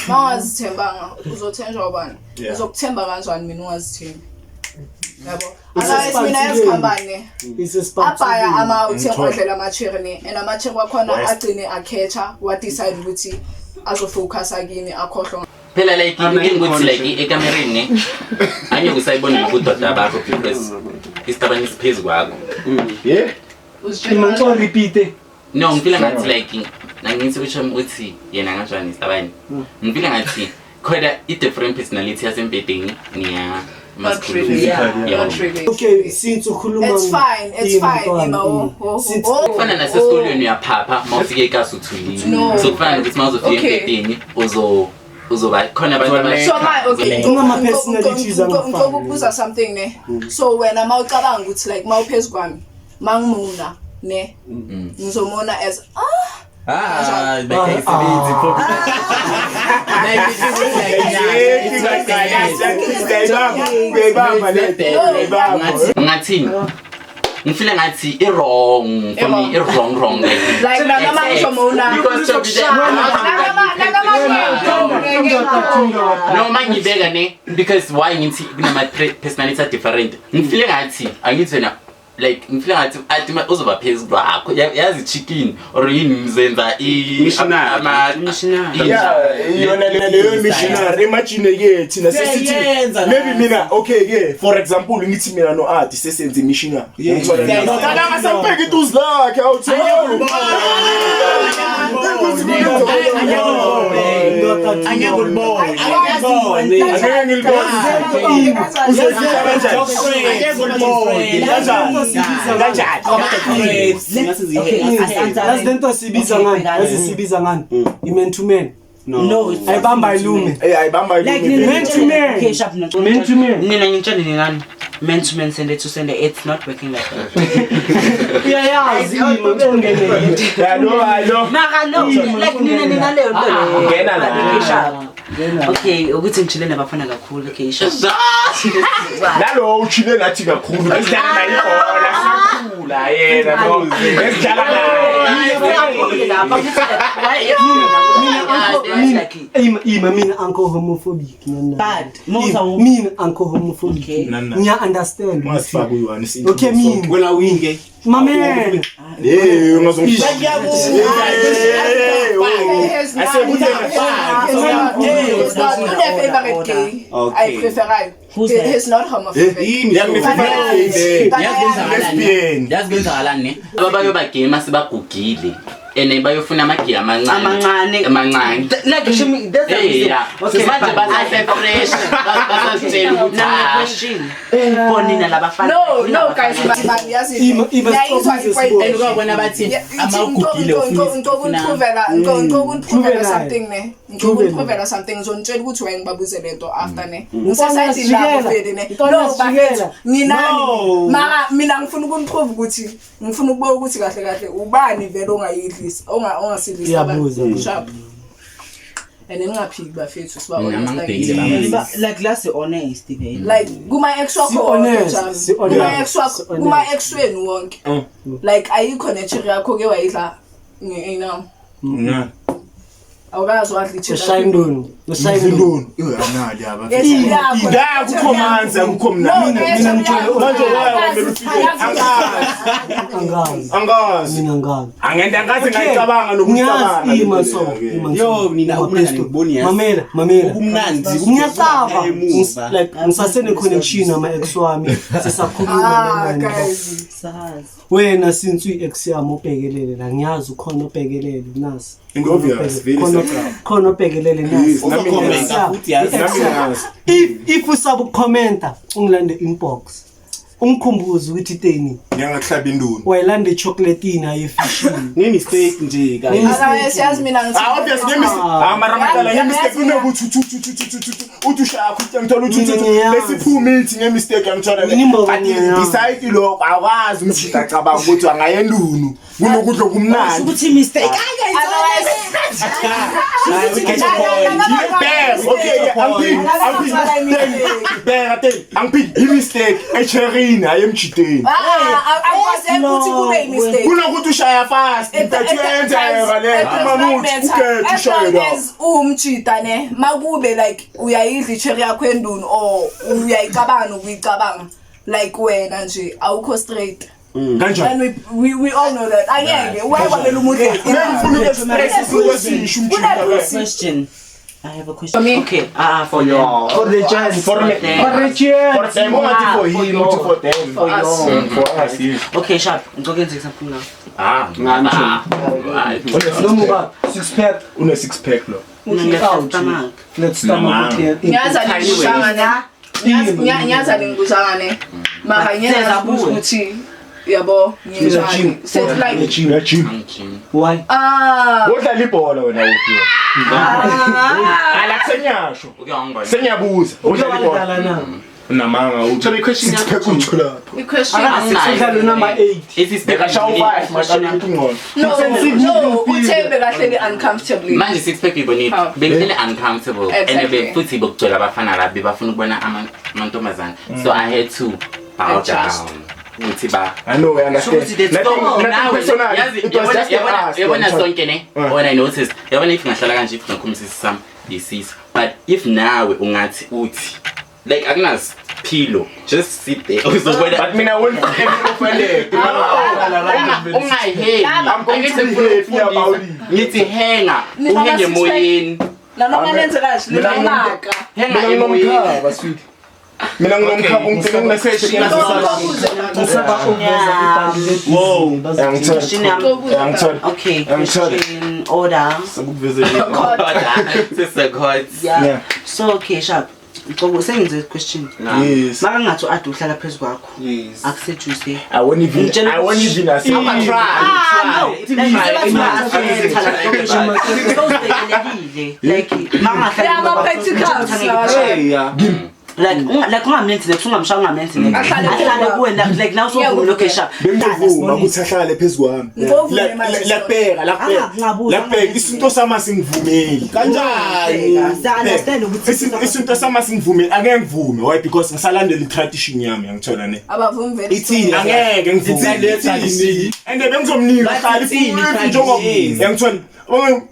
Uma ungazithembanga uzothenjwa ubani? Yeah. Uzokuthemba kanjani mina ungazithembi? Yabo. Otherwise mina yazikhambani ne abhaya ama-uthengwadlela ama-cherry ne and ama-cherry wakhona West. agcine akhetha wa-decide ukuthi azofocusa kimi akhohlwa phela like inkinga ukuthi like ekamereni ne angeke usayibona nobudoda bakho because isitabane siphezu kwakho. Yeah? Ima ngicela repeat. No, ngifila ngathi like nangithi usho ukuthi yena kanjani isitabane. Ngifila ngathi khona i-different personality yasembhedeni niya Not really. Yeah. Not really. Okay, since ukhuluma It's fine, it's Ima, fine. ntwana, Ima, oh, oh, Since- oh, kufana nasesikolweni uyaphapha uma ufika ekasi uthulile. No. So kufana nokuthi uma uzofika Okay. embhedeni uzoba khona abantu So my okay, Kunama-personalities angafani. ngicela ukubuza something ne. So wena mawucabanga ukuthi like mawuphezu kwami, mangimuna ne. Ngizomona as Ah, bekayisebenzi Uyayibamba le. Uyayibamba. Ngathini? Ngifila ngathi i-wrong for me, i-wrong wrong like like nanoma ngizomona. Because Nanoma noma ngibeka ne because why ngithi kunama personality a different ngifile ngathi angithi wena like ngifile ngathi athi uzoba phezu kwakho yazi chicken or yini mzenza Missionary. Yeah, yona leyo missionary imagine ke thina sesithi maybe mina okay ke for example ngithi mina no art sesenze missionary. Ngithola kana sempeke ituzi lakhe awuthi. Angeke ulibone. Angeke ngilibone. Uzofika kanjani? Angeke ulibone. Kanjani? Kanjani? Yazi lento sibiza ngani? Yazi sibiza ngani? I-man to man. No, it's Ayibamba ilume. Eh ayibamba Like ilume. Man to man. Okay, sharp no. Man to man. Nina ngitshela nani? Man to man send it to send it. It's not working like that. Uyayazi ima ungenele. Yeah, no, I know. Mara no, like nina leyo nto leyo. Ngena la. Okay, sharp. Okay, ukuthi ngijile nabafana kakhulu. Okay, sharp. Nalo uchile nathi kakhulu. Besidlala naye ibhola siyakhula yena no. Besidlala naye. Ima ima mina anko homophobic nana. Bad. Musa Mina anko homophobic. Okay. Ngiya Ngiya-understand. Ungasifaki uyi-one. Okay, mina. Wena winge. Mamela. Hey, ungazongifaka. Une-favorite gay Okay. ayipreferayo. Who's that? He's not homophobic. Lesbian. Yazi kwenzakalani ne? Ababayobagema sebagugile and bayofuna amagiya amancane. Amancane. Amancane. Like shimi, that's the Eh, reason. yeah. Okay, Manje but basase-fresh, basasitshela ukuthi Now my ah, question. For nina labafana. No, no, guys, man, yazi. Ima- Ngiyayizwa stop i-point. And ukubona bathi Yeah, ithi amagugile ufuna ngicokuniphrovela Juvenile. something ne, ngicokuniphrovela something, ngizonitshela ukuthi wena ngibabuze lento after ne, Ntwana ngisasayidini labo sijikela. feli ne. Ntwana No, sijikela. bafethu, nginani No. mara mina ngifuna ukuniprove ukuthi ngifuna ukubuka ukuthi kahle kahle ubani vele ongayidlisa ongasidlisa Iyabuza. abantu. Sharp. And ningaphiki bafethu, siba Mina honest mangibhekile like baba. Like last honest vele. like kuma ex wakho Si wonke honest, jam. si honest, Kuma ex wakho, si honest. kuma ex wenu wonke, like ayikho ne-cherry yakho ke wayidla nge-anal? Awukazi wadla i-cherry yakho? Ushayindoni. Ushayindoni. Anali aba. Ye-cherry yakho, La akukho manzi, akukho mnandi. No, ye-cherry yakho. Manje why Akazi, kumele ufike? akazi. Angazi. Angazi. Mina angazi. Angenda ngaze ngayicabanga nokucabanga. Ngiyazi ima so. Ima so. Yo, nina Ima ubumnandi pistol. ngiboni yazi. Mamela, mamela. Ubumnandi. Ngiyasaba. Emuva. Like ngisasene connection nama ex wami. Sisakhuluma Ah, nani. guys. Sazi. Wena since uyi-ex yami ubhekelele la, ngiyazi ukhona obhekelele nasi. And obvious, vele Khona- siyacaba. khona obhekelele nasi. Yes, nami Uzokhomenta Yeah. futhi yazi. Nami ngiyazi. If usaba ukukhomenta, ungilande inbox. Ungikhumbuze ukuthi teni Ngiyangakuhlaba indunu. wayilanda ichocolatini ayefishini. Nge-mistake nje guys. Otherwise, yazi mina ngithi- Ah, obvious nge-mistake. Ah, mara macala nge-mistake Yazi mina- kunokuthi uthi uthi uthi uthi uthi uthi ushaya khutha ngithola uthi uthi uthi Mina ngiyazi. bese iphuma ithi nge-mistake angithola le. Mina imbobo But ngiyazi. beside lokho akwazi umshita acabanga ukuthi angayendunu kunokudla okumnandi. Ukuthi mistake. Otherwise- Hayi, we get your point. Bheka, okay, yeah, angiphiki, angiphiki. Bheka, teng, angiphiki. I-mistake echerini hayi emjiteni. Ah, ah, akwazeki ukuthi kube i-mistake. Kunokuthi ushaya fast, It- but it- uyenzeka le. it does not Uma uthi matter. ugethe As ushaye long la. as uwumjita ne, makube like uyayidla i-cherry yakho endunu or uyayicabanga nokuyicabanga, like wena nje awukho straight. Kanjani? And we all know that angeke wayekwamela umuntu. Ngifuna uku-express izinto ezisho umjita. Question. I have a question. For me? Okay. For you. For the chance. For me. For the chance. For them, ungathi for him, uthi for them. For us. For us, yes. Okay, sharp. Ngizokwenza example now. Ah, Ngani ah, ah. Nomuba six pack. Une six pack lo. Ngine Out. stomach. Let's stomach. Ngiyazi aningibuzanga ne. Ngiyazi aningibuzanga ne. Mara ngiyazi ukuthi yabo nginjani. So it's like Gym, gym. Why? ah Wodlala ibhola wena uphi wena? Ala kusenyasho. Uke wangibona. Sengiyabuza. Udlala ibhola. Udlala na? Namanga uthi. Thola i-question Six pack uyithola lapho. i-question. Udlala number 8. Ithi six pack Bekashaya u-5 mashaya ukuthi ungcono. No, no, uthembe kahleli uncomfortably. Manje six pack uyibonile How? bengihlele uncomfortable and Exactly. futhi bokugcwele abafana la bebafuna ukubona amantombazane, so I had to bow Adjust. down ukuthi ba I know, I understand. So ukuthi that's Nothing, all. nothing Nawe, personal. yazi, It was just a ask. yabona sonke ne, when I noticed, yabona, if ngahlala kanje, if ngakhuluma isisi sami yisisi, but if nawe ungathi uthi like akunasiphilo, just sit there, uzobona. But mina I won't feel offended. Ungahengi. I'm going to be happy about it. Ngithi henga, Nina uhenge ama-six pack. emoyeni. Nanoma nenze kahle Mina ninamaka. Henga Mina emoyeni. nginomkhaba sweet. Mina nginomkhaba ungicela ngine Ngisaba ukuveza ibhandi le. Wow. Angithola. Question yami. Angithola. Okay, Angithola. question order. Sekukuvezele. Sisekhot. Yeah. Yeah. So okay, sharp. Ngicela sengenze question. Yes. Maka ngathi u-ade uhlala phezu kwakho. Yes. Akuseduce. I won't even Ngitshela I won't even accept. Ah, no. Like like mangahlala Yeah, ama-practicals. Hey, yeah. Like like ungamenzi next, ungamshaya, ungamenzi next. Ahlale Ahlale kuwe. kuwe like now sovumile, okay sharp. Bengizovuma ukuthi ahlale phezu kwami. Ngizovuma manje. Labheka, labheka. Ah, ngabuza, Labheka ngabuza. isinto sami singivumeli. Kanjani? Understand ukuthi Isinto sami singivumeli, angeke ngivume. Why? Because ngisalandela i-tradition yami, ngiyangithola ne. Abavumi vele. Ithini? Angeke ngivume. Ithini le tradition? And bengizomnika Bathi ahlale ithini futhi njengoba i-tradition? yangithola.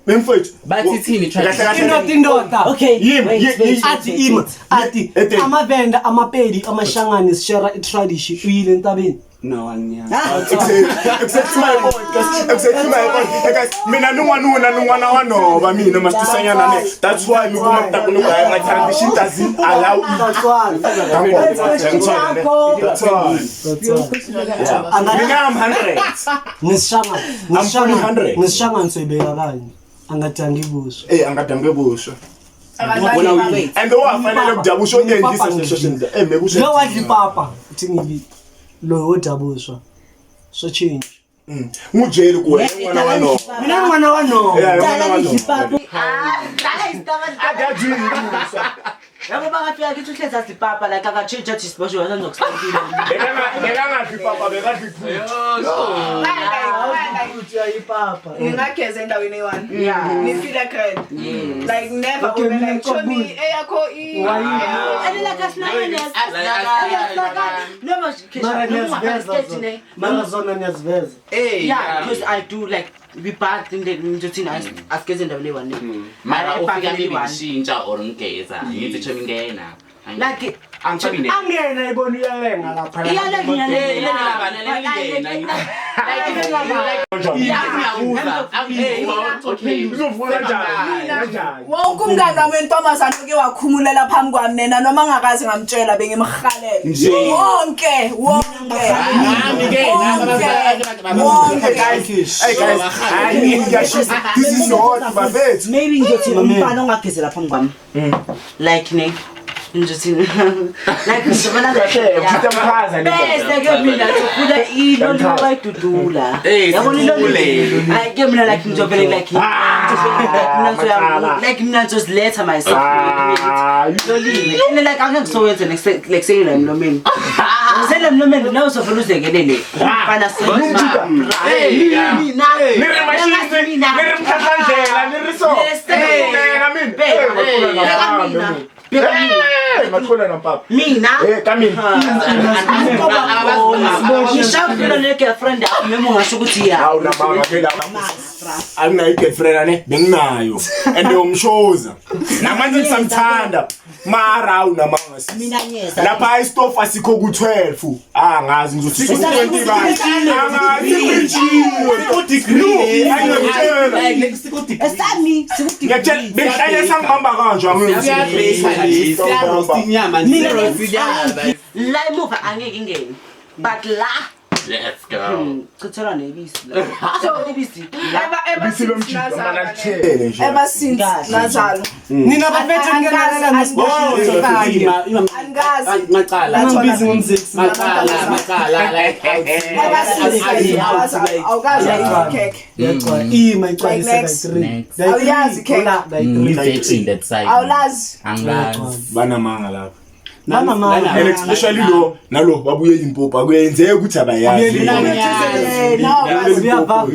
Mfethu. Bathi thini Kahle kahle. Indoda indoda. Okay. Yimi, wait, yimi, wait, Athi wait, ima wait. athi Ede. amavenda amapedi amashangane sishare i-tradition uyile entabeni. No, angiyazi. Except my point, guys. Except my point. Hey guys, mina nungwanuna nungwana wanoba mina masisanyana ne. That's why mikuma mtakunuka my tradition doesn't allow it. That's why. That's why. That's why. Mina I'm 100. Ngisishangane. I'm fully 100. Ngisishangane soyibeka kanye. Angadangi busho. Eh angadange busho. Akadlali Wait. And owafanele kudabusho Ipapa ongendisa social media. Eh mekusho. Lo wadla ipapa uthi ngibi lo odabushwa. So change. Ngujeli kuwe ngwana wanoba. Mina ngwana wano. Yeah, Dlala ngwana wanoba. ipapa. Ah, dlala isitabane. Akajini busho. Yabo bangafika kithi uhlezi athi ipapa like akatshintsha athi sibosho wasenzokusakile. Bekangadli ipapa bekadli iphuthu. Like, Ipapa. ngingageza endaweni eyi-one Yeah. ngifila grand Yes. like never Okay, ube mina like chomi ngikubona. eyakho And like asinakane noma Mara niyaziveza zona. Mara zona niyaziveza. Hey, Yeah, because I do like we bath in the ngizothini asigeze endaweni eyi-one. Mara ufika Ebhavini maybe eyi-one. ngishintsha or ngigeza. Ngithi chomi ngena. Like Angisabi Angena ibona uyalenga lapha. iyalenga Uzovuka kanjani? Kanjani? wonke umngani wami wentombazane oke wakhumulela phambi kwami nena noma ngakaze ngamtshela bengimhalela Nje. wonke wonke wonke Hey guys, hey guys, hayi ngiyashisa. This is hot bafethu. Maybe ngizothi umfana ongagezela phambi kwami. Like ne ngizothini like ngizobona Kahle, uphitha mkhaza le. Bese ke mina ngizofuna iloli bayidudula. Eh, Yabona iloli. sithule. Hayi ke mina like ngizovele like mina ngizoya like mina ngizoziletha myself. Ah, Lolile. And like angeke ngisowenze next like seyila emlomeni. Seyila emlomeni nawe uzovela uzekelele. Umfana Hey, mina. Ni ri mashisi, ni ri mhlahlandlela, ni ri so. Bheka mina. Bheka. Eh, Bheka mina. Eh, mathola nampapa. Mina. Eh, kamina. Ngishawuphila ne-girlfriend yakho noma ungasho ukuthi ya. Hawu namanga ke la. Anginayo i-girlfriend ane benginayo. And umshoza. Namanje ngisamthanda. Mara hawu namanga sisi. Mina ngiyeza. Lapha istofu asikho ku-12. Ah ngazi ngizothi ku-20 bani. Angazi bridgiwe. Ku-degree. Angiyakutshela. Esami sikudegree. Ngiyakutshela bengihlale sangibamba kanje Siyarosta inyama, siyarosta inyama. La emuva angeke ingene. But la Let's go. chithelwa nebisi la. So, Ibisi la. ever Bisi since lomjida nazalwa mana ne. lithele nje. Ever since Kahle. nazalwa Nina bafethu ngingenelela Angazi. nesibosho. Angazi. Macala. Angibizi ngomzekisi. Macala, macala, like Ever since like awazalwa, awukaze uyikhekhe Yagcwala. Ima igcwalise Like next. kayi-three. Next. Kayi-three. Awuyazi ikhekhe. Hola, kayi-three. Virgin that side. Awulazi. Angazi. Banamanga lapha. Banamanga. And especially lo nalo babuye Limpopo akuyenzeki ukuthi abayazi. Eh, nawe awukazi. Uyava?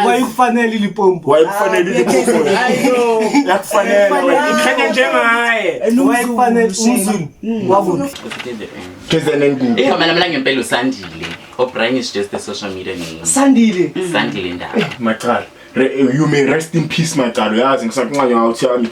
Wayekufanele ilipompo. Wayekufanele Limpopo. Yakufanele ikhanya njengaye. Wayekufanele umZulu. Wavuma. KZN kubi. Igama lami langempela uSandile. O'Brien is just a social media name. Sandile. Sandile Ndaba. Macala. You may rest in peace Macala. Uyazi ngisakunqanya uthi yami.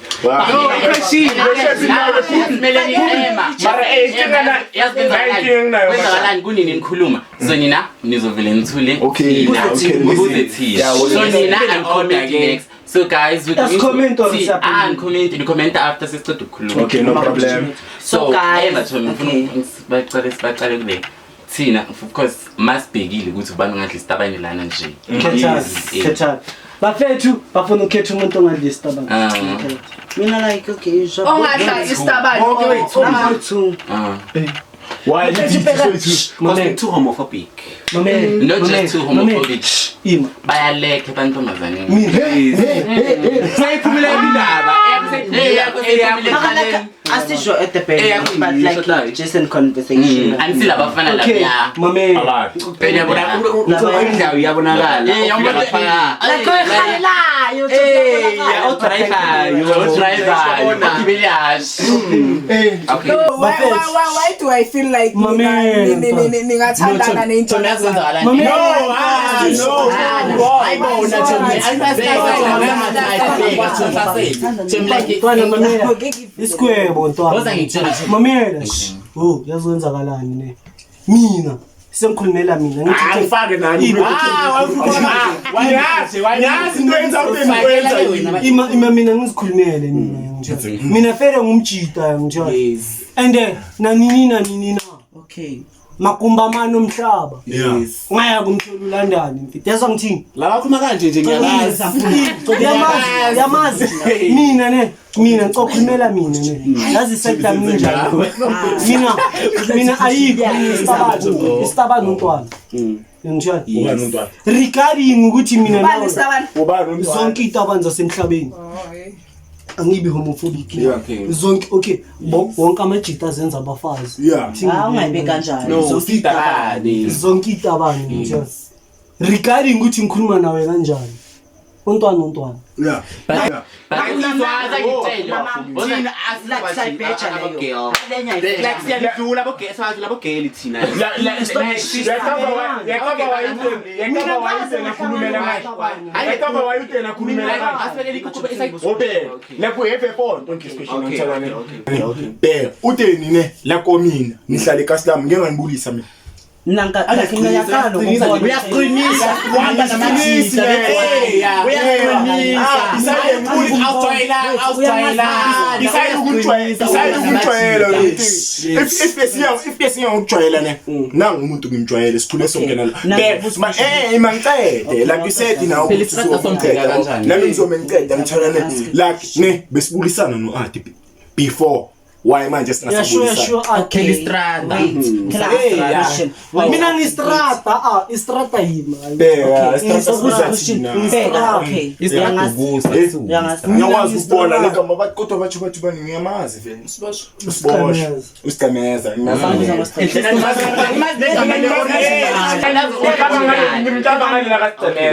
Kumele ni-ema. Mara eh inkinga na Yazi kwenzakalani? inkinga nayo Macala. Kwenzakalani kunini nikhuluma? So nina nizovele nithule. Okay, Thina, okay, kuze listen. thina. Yeah, well, So listen. nina I'm commenting next. So guys, we're Yes, going to comment or see. siyaphuma. Ah, comment, ni comment after sesiceda ukukhuluma. Okay, no problem. So So, guys, ema Thomi, ngifuna okay. baqale kule. Thina of course masibhekile ukuthi ubani ongadla isitabane lana nje. Khethani. Eh. Khethani. Bafethu bafuna ukukhetha umuntu ongadla isitabane. Ah. Mina like okay, Ongadla isitabane. Bonke wethu. two. Ah. Why did you say to Because too homophobic. Mamela. Not just too homophobic. Ima. Bayalekha ebantombazaneni. Seyiphumile indaba. Eh, yakho seyiphumile. Asisho at the bed, Eh, but ngisho like tayo. just in conversation. Anisilabafana Okay, lapha. mamela. Alive. Uyabona indawo iyabonakala. Eh, yabona phaya. Like oyihalelayo, Eh, yeah, odrivayo. Odrivayo, ogibele ihhashi. Okay. No, Bafethu. why do I feel like Mamela, ningathandana Thona yazi kwenzakalani? Mamela. No, ah, no. Ntwana mamela. Isigwebo ntwana. Woza ngikutshele nje. Mamela. Oh, yazi kwenzakalani ne? Mina sengikhulumela mina ngithi Angifake nani. Ah, Ngiyazi, ngiyazi into yenza ube ngikwenza yini. ima ima mina ngizikhulumele mina ngitshela. Mina fere ngumjita ngitshela. Yes. And nanini nanini na Okay. makumba mani omhlaba. Yeah. Ungaya kumthola uLandani mfethu. Yazi ngithini? La bakhuluma kanje nje ngiyalazi. Yamazi, yamazi. Mina ne, mina ngicokhulumela mina ne. Yazi sector mina njani? Mina ayikho isitabani, isitabani umntwana. Ngitshela. Ubani umntwana? Regarding ukuthi mina Ubani nawe isitabani? Ubani umntwana? zonke izitabani zasemhlabeni angibi homophobic. Yeah. Okay. Zonke okay, wonke amajita azenza abafazi. Yeah. Ah, ungayibeki kanjalo. No, Zonke sitabane. zonke izitabani ngitshela. Regarding ukuthi ngikhuluma nawe kanjani. Umntwana umntwana. Yeah. Yeah. Like sayibheja leyo. Lenya Like siyalidlula abo girl, siyazi labo girl thina. Bheka uteni ne la komina nihlale eKasilam ngeke nganibulisa mina. Mina like mina ngiyaqala ukubona. Uyasiqinisa. Uhamba namajita. Uyasiqinisa. Beside ukujwayela if besiya if besiya ukujwayela ne nangu umuntu ngimjwayele sikhule sonke nala ma mangicede like you said now Phela isitrata somgceka kanjani? nami ngizome ngiceda ngithola ne like ne besibulisana no Ati before why manje Yeah, sure, singasabulisana sure. Okay. Phela istrata. Wait. Can I ask a question? Wait. Mina ngistrata, ah, istrata yimi. Bheka, Okay. isitrata sibuza thina. Bheka, okay. Uyangazi. Uyangazi. Ngiyakwazi ukubona legama bathi kodwa bathi bathi bani ngiyamazi vele. Siboshwe. Usiboshwe. Usigameza. Ngiyamazi.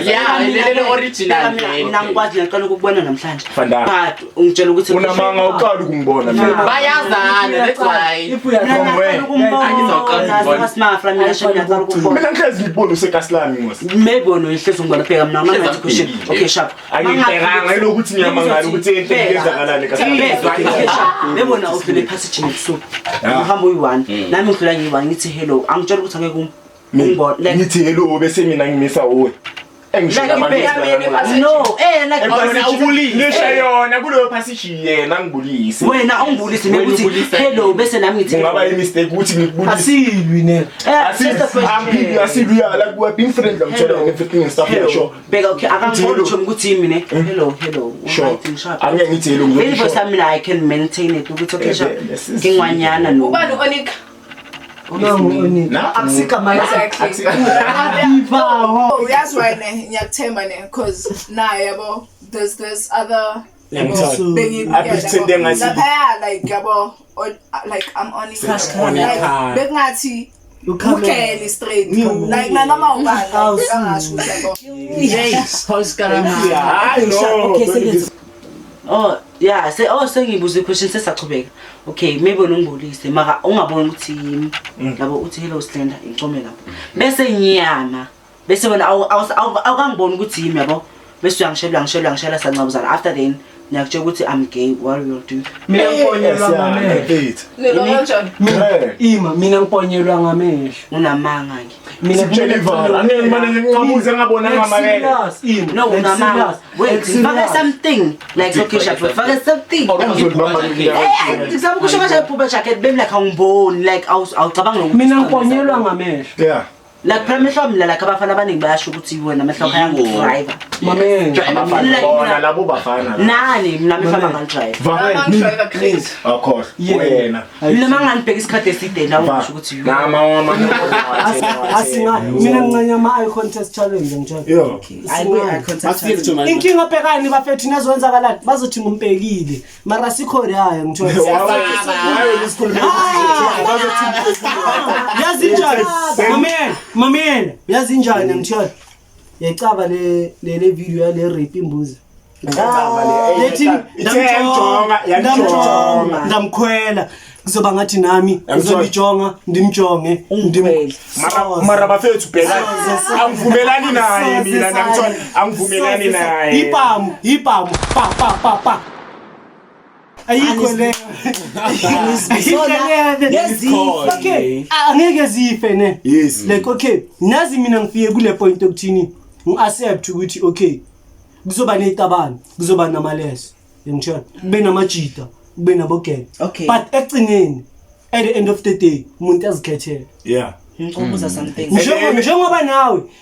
Yeah, lele original. Mina ngikwazi ngiyaqala ukukubona namhlanje. Fandana. But ungitshela ukuthi Unamanga uqala ukungibona mina. Bayazana, that's why. If uyaqala From where? Angizawuqala ukubona. Simafra mina shame ngiyaqala ukukubona. Mina ngihlezi ngikubona useKaslami ngos. Maybe wena uyihlezi ungibona bheka mina Hlezi mangathi question. angibhekile. Okay sharp. Angibhekanga ilokuthi ngiyamangala ukuthi into eyenzakalani eKaslami. Okay sharp. Maybe wena udlule ephasejini ebusuku. Uhamba uyi-one. Nami ngidlula ngiyi-one ngithi hello. Angitshela ukuthi angeke ungibone. Like Ngithi hello bese mina ngimisa uwe. Engisho Like, abantu ibheka- no, eh like Ngisho yona kuleyo passage yena ngibulise. wena ungibulise maybe Wena uthi ubulisa hello bese nami ngithi Kungaba i-mistake ukuthi ngikubulise. Asilwi ne. Eh, just a question. Asilwi asilwi like we are being friendly I'm telling you everything and stuff yeah sure. Bheka okay akangiboni Hello. nje ukuthi yimi ne. Hello hello. Sure. Alright, ngisharp. Angeke ngithi hello Vele ngizothi voice sure. yami mina I can maintain it ukuthi okay Eh, sharp. vele, sis- Ngingwanyana no. Ubani u-Onika? Nangu oni. Na? Akusigama Exactly. Ivaho. Oh, uyazi why ne ngiyakuthemba ne cause naye yabo there's this other Ngiyangithola. bengi- I pretend yabo, engathi- laphaya like yabo like I'm Onika. Onika. Like bekungathi Ukhamela. ugele straight like nanoma ubani Awu, like bekangasho ukuthi yabo Hayi no. Okay, sengithi Oh, yeah, se oh sengibuza i-question sesachubeka. Okay, maybe wena ungibulise mara ungaboni ukuthi yimi. Yabo uthi hello Slender, ngicome lapho. Bese ngiyama. Bese wena awukangiboni ukuthi yimi yabo. Bese uyangishela uyangishela uyangishela sancabuzana. After then ngiyakutshela ukuthi I'm gay, what will do? Mina ngiponyelwa ngamehlo. Lelo kanjani Ima, mina ngiponyelwa ngamehlo. Unamanga ke. Mina Sikutshela ivalo. Angeke ngimane nginqamuze ngabona ngamabele. Serious, ima. No, Like unamanga. serious. Wait, Like fake serious. something. Like okay, sharp, fake something. Eh, ngizama ukusho kanje phupha jacket bemi like awungiboni like awucabanga nokuthi Mina ngiponyelwa ngamehlo. Yeah. Like phela amehlo ami la, like abafana abaningi bayasho ukuthi wena amehlo akho ayangidriver. Mamela. Abafana bona labo bafana. Nani mina amehlo ami angalidrive. Driver crazy. Akhohle wena. Mina mangangibheka isikhathi eside la usho ukuthi Nama wama. Asinga mina ngincanya ama eye contest challenge ngitshela. Yo. Asifike to manje. Inkinga bhekani bafethu nazowenzakalani bazothi ngumbhekile mara sikho leyo ngithola. Yazi njani? Mamela, mamela. Yazi njani ngithola. Yayicaba le le video yale rape imbuzi. Lethi ndamjonga, ndamkhwela. Kuzoba ngathi nami ngizolijonga ndimjonge Ungikhwele. Mara bafethu bheka angivumelani naye mina ngithola angivumelani naye. Ipamu, ipamu, pa pa pa pa. Ayikho le. Ayikho le. Okay, angeke zife ne. Yes. Like okay, nazi mina ngifike kule point yokuthini ngiaccept ukuthi okay kuzoba nezitabane, kuzoba namaleso. Ngitshela, kube namajita, kube nabogele. Okay. But ekugcineni at the end of the day umuntu azikhethele. Yeah. Ngikubuza something.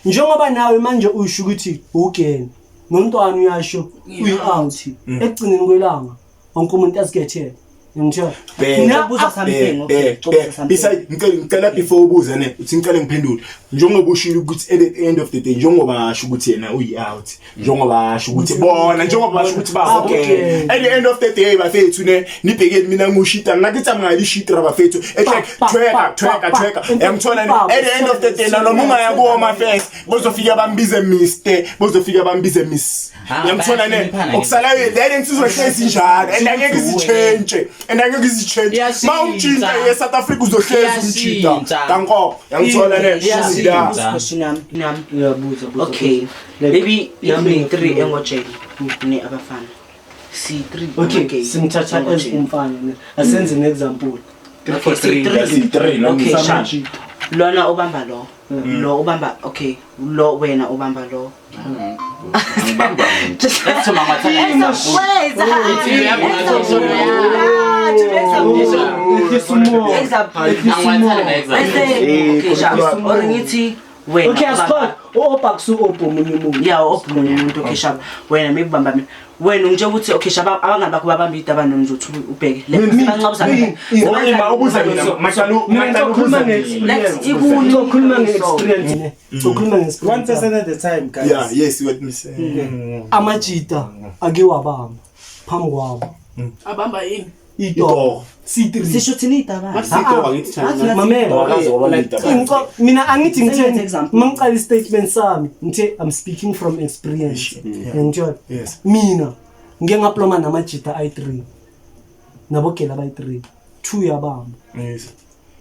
Njengoba nawe manje usho ukuthi ugene nomntwana uyasho uyi-out ekugcineni kwelanga wonke umuntu azikhethele. Ngitshela. Ngikubuza something. Okay. Ngikubuza something. Beside ngicela before ubuze ne uthi ngicela ngiphendule njengoba ushilo ukuthi at the end of the day njengoba asho ukuthi yena uyi out njengoba asho ukuthi bona njengoba asho ukuthi ba okay at the end of the day bafethu ne nibhekeni mina ngushita ngakithi angalishitra bafethu it's like tweka tweka tweka yangithola ne at the end of the day noma ungaya kuhome affairs bozofika bambize Mr bozofika bambize Miss yangithola ne okusalayo then sizohlezi njalo and angeke sichange and angeke sichange ma umtshintsha ye South Africa uzohlezi umtshintsha danko yangithola ne Question yami nami. Uyabuza buza. Okay. Maybe nami 3 engojeni ne abafana. C3. Okay, simthatha as umfana ne. Asenze an example. 3 for 3. 3 Okay, sharp. Lona ubamba lo. Lo ubamba okay, lo wena ubamba lo. Ngibamba. Let's mama Example. Ngithi wena. Okay, asipha opa kusu opo munye umuntu. Yeah, opo munye umuntu okay sharp. Wena maybe ubamba mina. Wena ngitshe ukuthi okay sharp abangani bakho babamba itabane ngizothi ubheke. Banqabuza mina. Uma ubuza mina mahlanu ukhuluma nge-experience. Ukhuluma nge-experience. Ukhuluma nge-experience. One person at a time guys. Yeah, yes, what me say. Amajita ake wabamba phambi kwabo. Abamba yini? Ito. C3. Sisho thini itabane? Mamela. Mina angithi ngitheni mangiqala istatement sami ngithe I'm speaking from experience. Ngitshela. Yes. Mina ngike ngaploma namajita ayi3. Nabogela abayi3. 2 yabamba. Yes.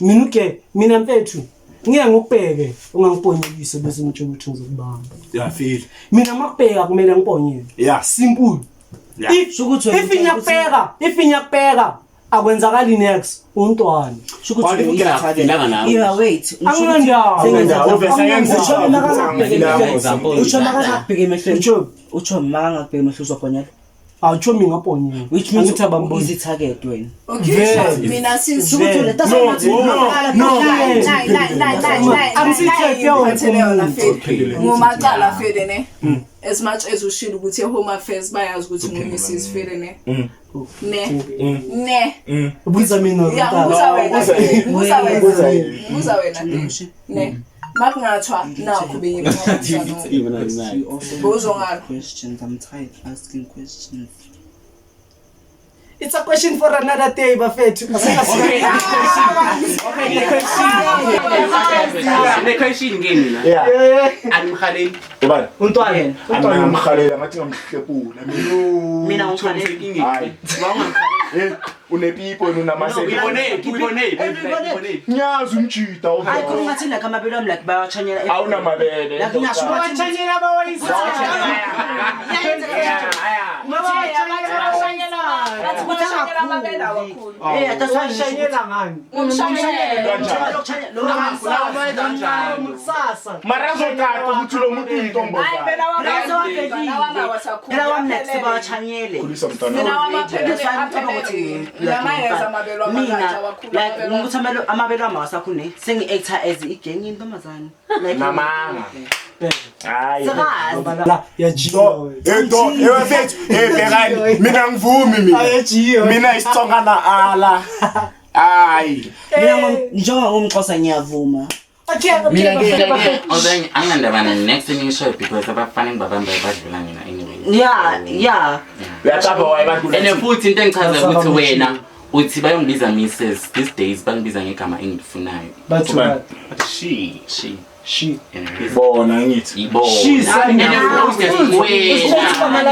Mina uke mina mfethu ngiya ngikubheke ungangiponyekise bese ngitsho ukuthi ngizokubamba. Yeah, feel. Mina makubheka kumele ngiponyeke. Yeah. Simple. Yeah. If ngiyakubheka akwenzakali next untwana. Yeah, wait. Utsho makangakubheka emehlweni. Utsho makangakubheka emehlweni uzoponyela. Awutsho mina ngaponyela. Which means easy target wena. Okay, mina since No. Ngomaqala fede ne. As much as ushilo ukuthi home affairs bayazi ukuthi nguMrs Fede ne. Ne. Ne. Ubuza mina ubuza wena. Ne. Makungathwa nakho benye bozongala. Questions, I'm tired asking questions. It's a question for another day, bafethu. Okay, question ke mina. Yeah. Animhaleli. Ubani? Untwana. Angimhalela ngathi ngamhlepula mina. Mina ungikhaleli. Hayi. Unepipo unamasebe. Uyibone. Ngiyazi umjita Hayi khona ngathi like amabele ami like bayawachanyela. Awunamabele. Like ngisho Bawachanyela bawayisa. Bathi ngomshanyela amabele awakhulu. Eh, that's why ngisho Ushanyela ngani? Ngomshanyela. Kusasa. Mara azocaca ukuthi lo muntu Hayi uyintombazane. phela Phela wami awasakhulu. Phela wami next bawachanyele. Khulisa mntwana. Mina wami That's why ngicabanga aphelele. ukuthi Ngiyamayeza amabele mina wamakatsha awakhulu. like ukuthi amabele wami awasakhulu ne sengi-actor as igeng yentombazane. Like Namanga. Hayi. Sakazi. La yajiwa. Ento, ewafethu, eh bhekani, mina ngivumi mina. Ayajiwa. Mina isitsonga na ala. Hayi. Mina njengoba ngumxhosa ngiyavuma. Okay, okay. Mina ke although anginandaba na next thing ngisho because abafana engibabamba badlula mina anyway. Yeah, yeah. Uyacaba waye bantu. And futhi into engichaza ukuthi wena uthi bayongibiza Mrs these days bangibiza ngegama engilifunayo. Bathu Ubani? She she she. Bona ngithi. Ibona. She And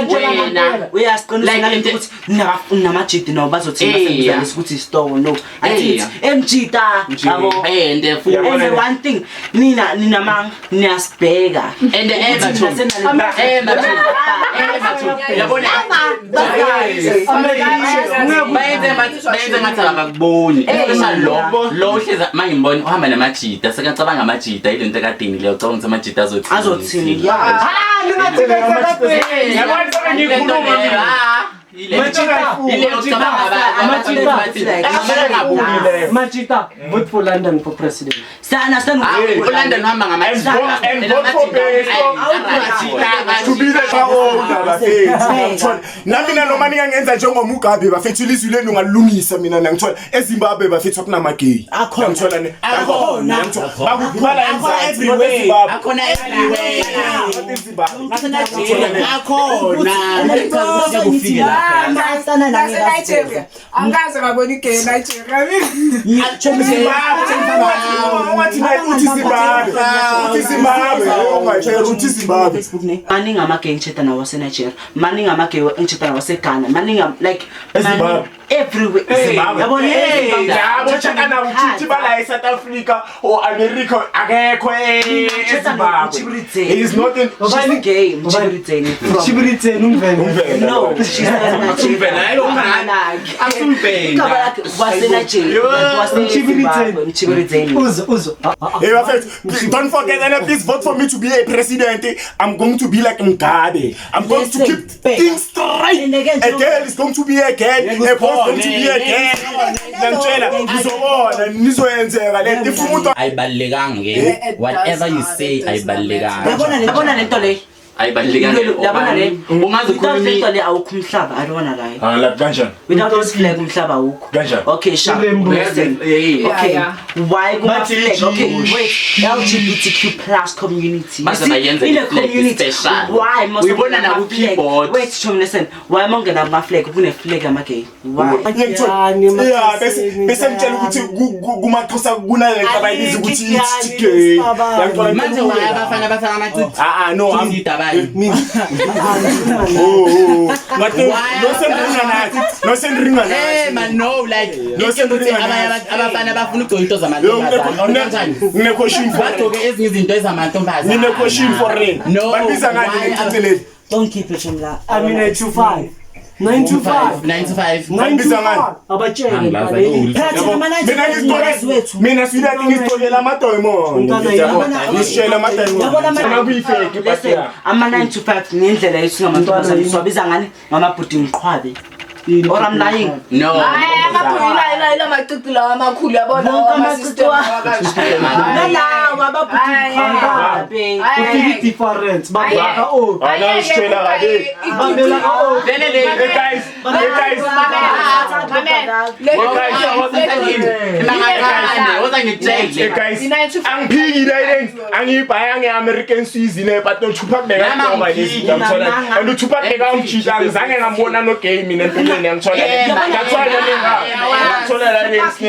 wena Uyasiqinisa Like nalento into- ukuthi namajidi nawo bazothi Eh, masebenzisa yeah. ukuthi isitoko no. Eh, Athi yeah. emjita yabo. and futhi Yabona And one thing nina ninamanga niyasibheka. and ever to ever to ever to yabona bayenze ngathi abakuboni especially lo uhleza mangimbona uhamba namajita sekacabanga amajita ile nto ekadini leyo ucabanga ukuthi amajita azothini Azothini yeah. Ah, ningathi bese Yabona sebe ngikhuluma mina. Majita Majita, vote for London for president. Sana sana uLondon uhamba And vote and vote for Besto. To be the owner bafethu. Ngiyangithola. Nami na noma ningangenza njengoMugabe bafethu ilizwi lenu ngalungisa mina ngiyangithola. eZimbabwe bafethu akunama-gay. Akhona. Ngiyangithola ne. Akhona. Ngiyangithola. Bakubhala Akhona eMzansi, everywhere. not eZimbabwe. Akhona everywhere. Not eZimbabwe. Akhona. Kufike lapha. Nase-Nigeria. Angikaze ngabona igay eNigeria. Zimbabwe, ungathi uthi Zimbabwe. Uthi Zimbabwe, ungayitshela uthi Zimbabwe. Facebook ne maningi ama-gay engitshata nawo wase-Nigeria maningi ama-gay engitshata nawo wase-Ghana maningi like eZimbabwe. everywhere Zimbabwe. yabona eZimbabwe. Labo tshaka nabo uthi bala eSouth Africa or America akekho eZimbabwe. He is not in She's gay Mchibirizeni from Chibiriteni umvele. Umvela. no she's not Nigeria Asumvela. Igama lakhe wase-Nigeria wase-Zimbabwe Mchibirizeni Uzo, uzo. Hey, Bafethu, please don't forget and please vote for me to be a president. I'm going to be like Mugabe. I'm going to Listen, keep babe. things straight. And again, A girl is going to be a girl, a boy is going to be a girl. Ngiyangitshela, ngizobona nizoyenzeka le nto. If umuntu ayibalulekanga ke It whatever does you not, say it does not ayibalulekanga yabona lento le ayibalulekanga Yabona le ungaze without lento ukhulume le awukho umhlaba I don't wanna lie Ah, like kanjani? without this flag umhlaba awukho Kanjani? okay sharp Irembo. Listen. Yeah. Okay, Yeah, why kuma Bathi flag? Okay, wait. LGBTQ plus community. You Baze see, bayenze in a i-flag community, special. why must Uyibona kungena naku ama-flag? keyboard. Wait, Chom, listen. Why mongena kuma flag? Kune flag ama gay. Why? Yani, Yeah, bese bese ngitshela ukuthi kumaXhosa kunale nto abayibiza ukuthi it's gay. Yangithola manje why abafana bafaka amacici Ah ah no, I'm idabani Oh oh. Ngathi no sendringa nathi. No sendringa Eh nathi. man no like No, ukuthi sendringa abanye abafana bafuna ukugcoka into Yo zamantombazane kanjani ngine question for. bagcoke ezinye izinto ezamantombazane Ngine question for Ren. No, Babiza ngani why lecici leli? Don't keep it, Chom. la. I mean 925. 925. 9 to 5 Babiza ngani? 925. Abatshele Angilazi, mfana. Phela thina ama Mina 9 wethu. mina sweetheart ngizigcokela ama-diamond. Mntwana, yabona- Ngizitshela ama-diamond. Yabona ama- Angakuyifeki but Listen, yeah. ama 9 to 5 ngendlela yethu ngamantombazane siwabiza ngani? Ngamabhuti ngiqhwabe. Or I'm lying. no Hayi amabhuti ila macici lawa amakhulu yabona Wonke ama amacici system wa- lawa kanje. Nalawa amabhuti Hayi. ngiqhwabe. Ufike different. Babeka o. Ah, now usitshela kabi. Babela o. vele le Hey guys, hey guys. woza Hey ngikutshele guys, angiphiki la ile angiyibhaya nge-American season but no Tupac bekagqoka lezi ngiyangithola and uTupac bekangijita angizange ngambona no gay mina empilweni ngiyangithola that's why nami ngiyangithola la le that's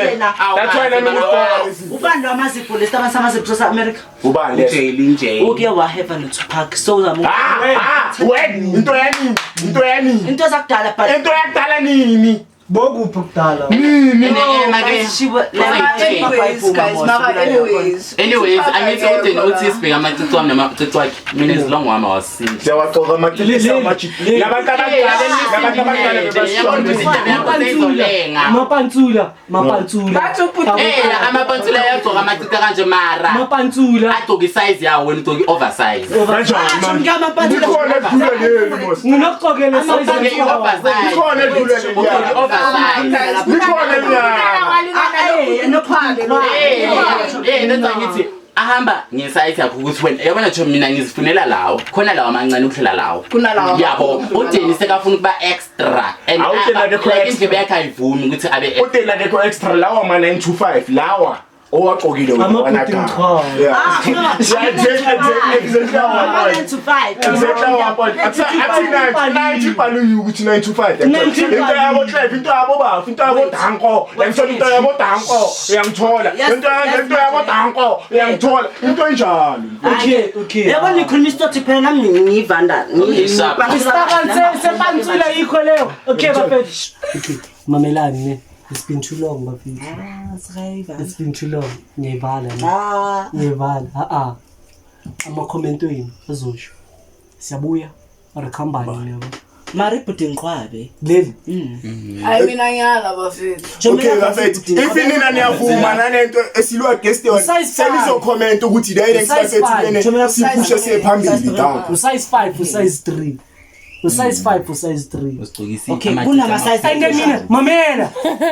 why nami ngigqoka lezi Ubani lo amazipho lesi abasamazipho sase-America? ubani leso Uke waheva no-Tupac so uzama ah ah wena into yanini into yanini into zakudala but into yakudala nini Bokuphi kudala? Anyways, guys, mara anyways. Anyways, angithi udeni uthi sibheke amacici wami namacici wakhe. Mina as long wami awasindi. Siyawagqoka amacici amacici. Labantu abadala, labantu abadala bebasho. Mapantsula, mapantsula. Bathi ubhuti- Eh, amapantsula ayagqoka amacici kanje mara. Mapantsula. Agqoka isize yawo wena ugqoka i-oversize. Kanjani manje? Likhona edlula leli mos. Nginokugqokela Ugqoke size. i-oversize. Likhona edlula leli. Ugqoke i-oversize. Likhona elinyama. Eh, that's why ngithi ahamba ngesayithi yakho ukuthi wena yabona nje mina ngizifunela lawo khona lawo amancane ukudlula lawo Kunalawo yabo amakhulu udeni sekafuna ukuba extra and Awutshela akekho like extra. indlebe yakhe ayivumi ukuthi abe extra. Udela akekho extra lawa ma 925 lawa owagqokile wena Amabhuti wanaka. ngichwayo. Yeah. Yeah, exactly, exactly lawa point. 9 to 5. Exactly lawa point. Athi 90 ibhaliwe ukuthi 925. 925. Into yabo Clef, into yabo Bafu, into yabo Danko. Ngithola into yabo Danko, uyangithola. Yes, Into yes, yabo Danko, uyangithola. Into enjalo. Okay, okay. Yabona nikhuluma isitori phela nami ngiyivanda. Okay, sharp. Isitabane sepantsula yikho leyo. Okay bafethu. Okay, mamelani ne. It's been too long bafethu. It's been too long. Ngiyayivala ne. Ngiyayivala. Ah ah. Ama-comment wenu azosho. Siyabuya. Or khambani yabo. Mara ibhuti ngiqhwabe. Leli. Hayi mina ngiyala bafethu. Okay bafethu, if nina niyavuma nanento esilwa against yona, Size five. senizo-comment ukuthi direct Size bafethu five. lene Thumela siphushe siye phambili down. Usize 5, usize 3. Usize 5, usize 3. Usigqokisa Okay, amacici kunama-size And then mina mamela.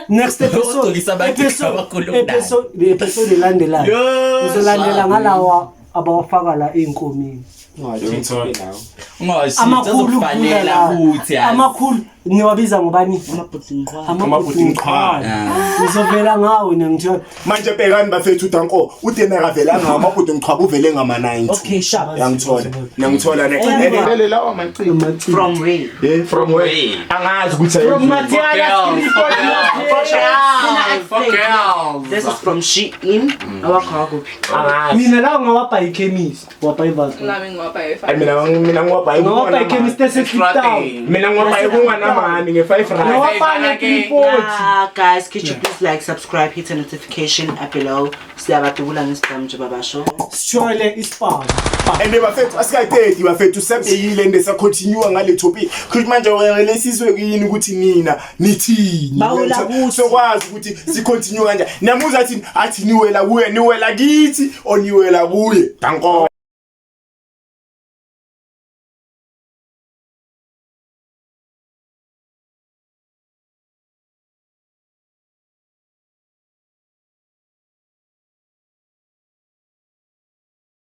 Next episode. Ugqokisa amacici Episode amakhulu kunayo. episode episode elandelayo. Ngizolandela ngalawa abawafaka la ey'nkomeni. Ungawashintsha, Amakhulu azokufanela kuphela lawa. futhi yazi. Amakhulu niwabiza ngobani? Amabhuti ngiqhwabe. Amabhuti ngiqhwabe. Ngizovela ngawo niyangithola. Manje bhekani bafethu uDanko, uDena akavelanga ngamabhuti ngichwaba uvele ngama-90. Okay, sharp. Uyangithola. Niyangithola ne. And vele lawa macici. From where? Yeah, from where? Where? Angazi ukuthi From ayenziwe. Matthias. For girls, for girls. This is from Shein. Awakho kuphi? Angazi. Mina lawo ngawabhayi ikhemisi, wabhayi iVaseline. Nami ngiwabha Ay, mina ngiwabhayi Ngawabhayi ikhemisi eseCliptown. Mina ngiwabhayi kunganamani nge-5 rand. Ngawabhayi nge-340. Ah, guys, could you please like, subscribe, hit the notification up below. Siyabadubula ngesibhamu nje babasho. Sithole isibhamu. And bafethu asikayiqedi bafethu sabhekile and sacontinue ngale topic. Kusho manje wena lesizwe kuyini ukuthi nina nithini? Bawela kuthi. Sokwazi ukuthi sicontinue kanjani. Namuza athi niwela kuye, niwela kithi or niwela kuye. Danko.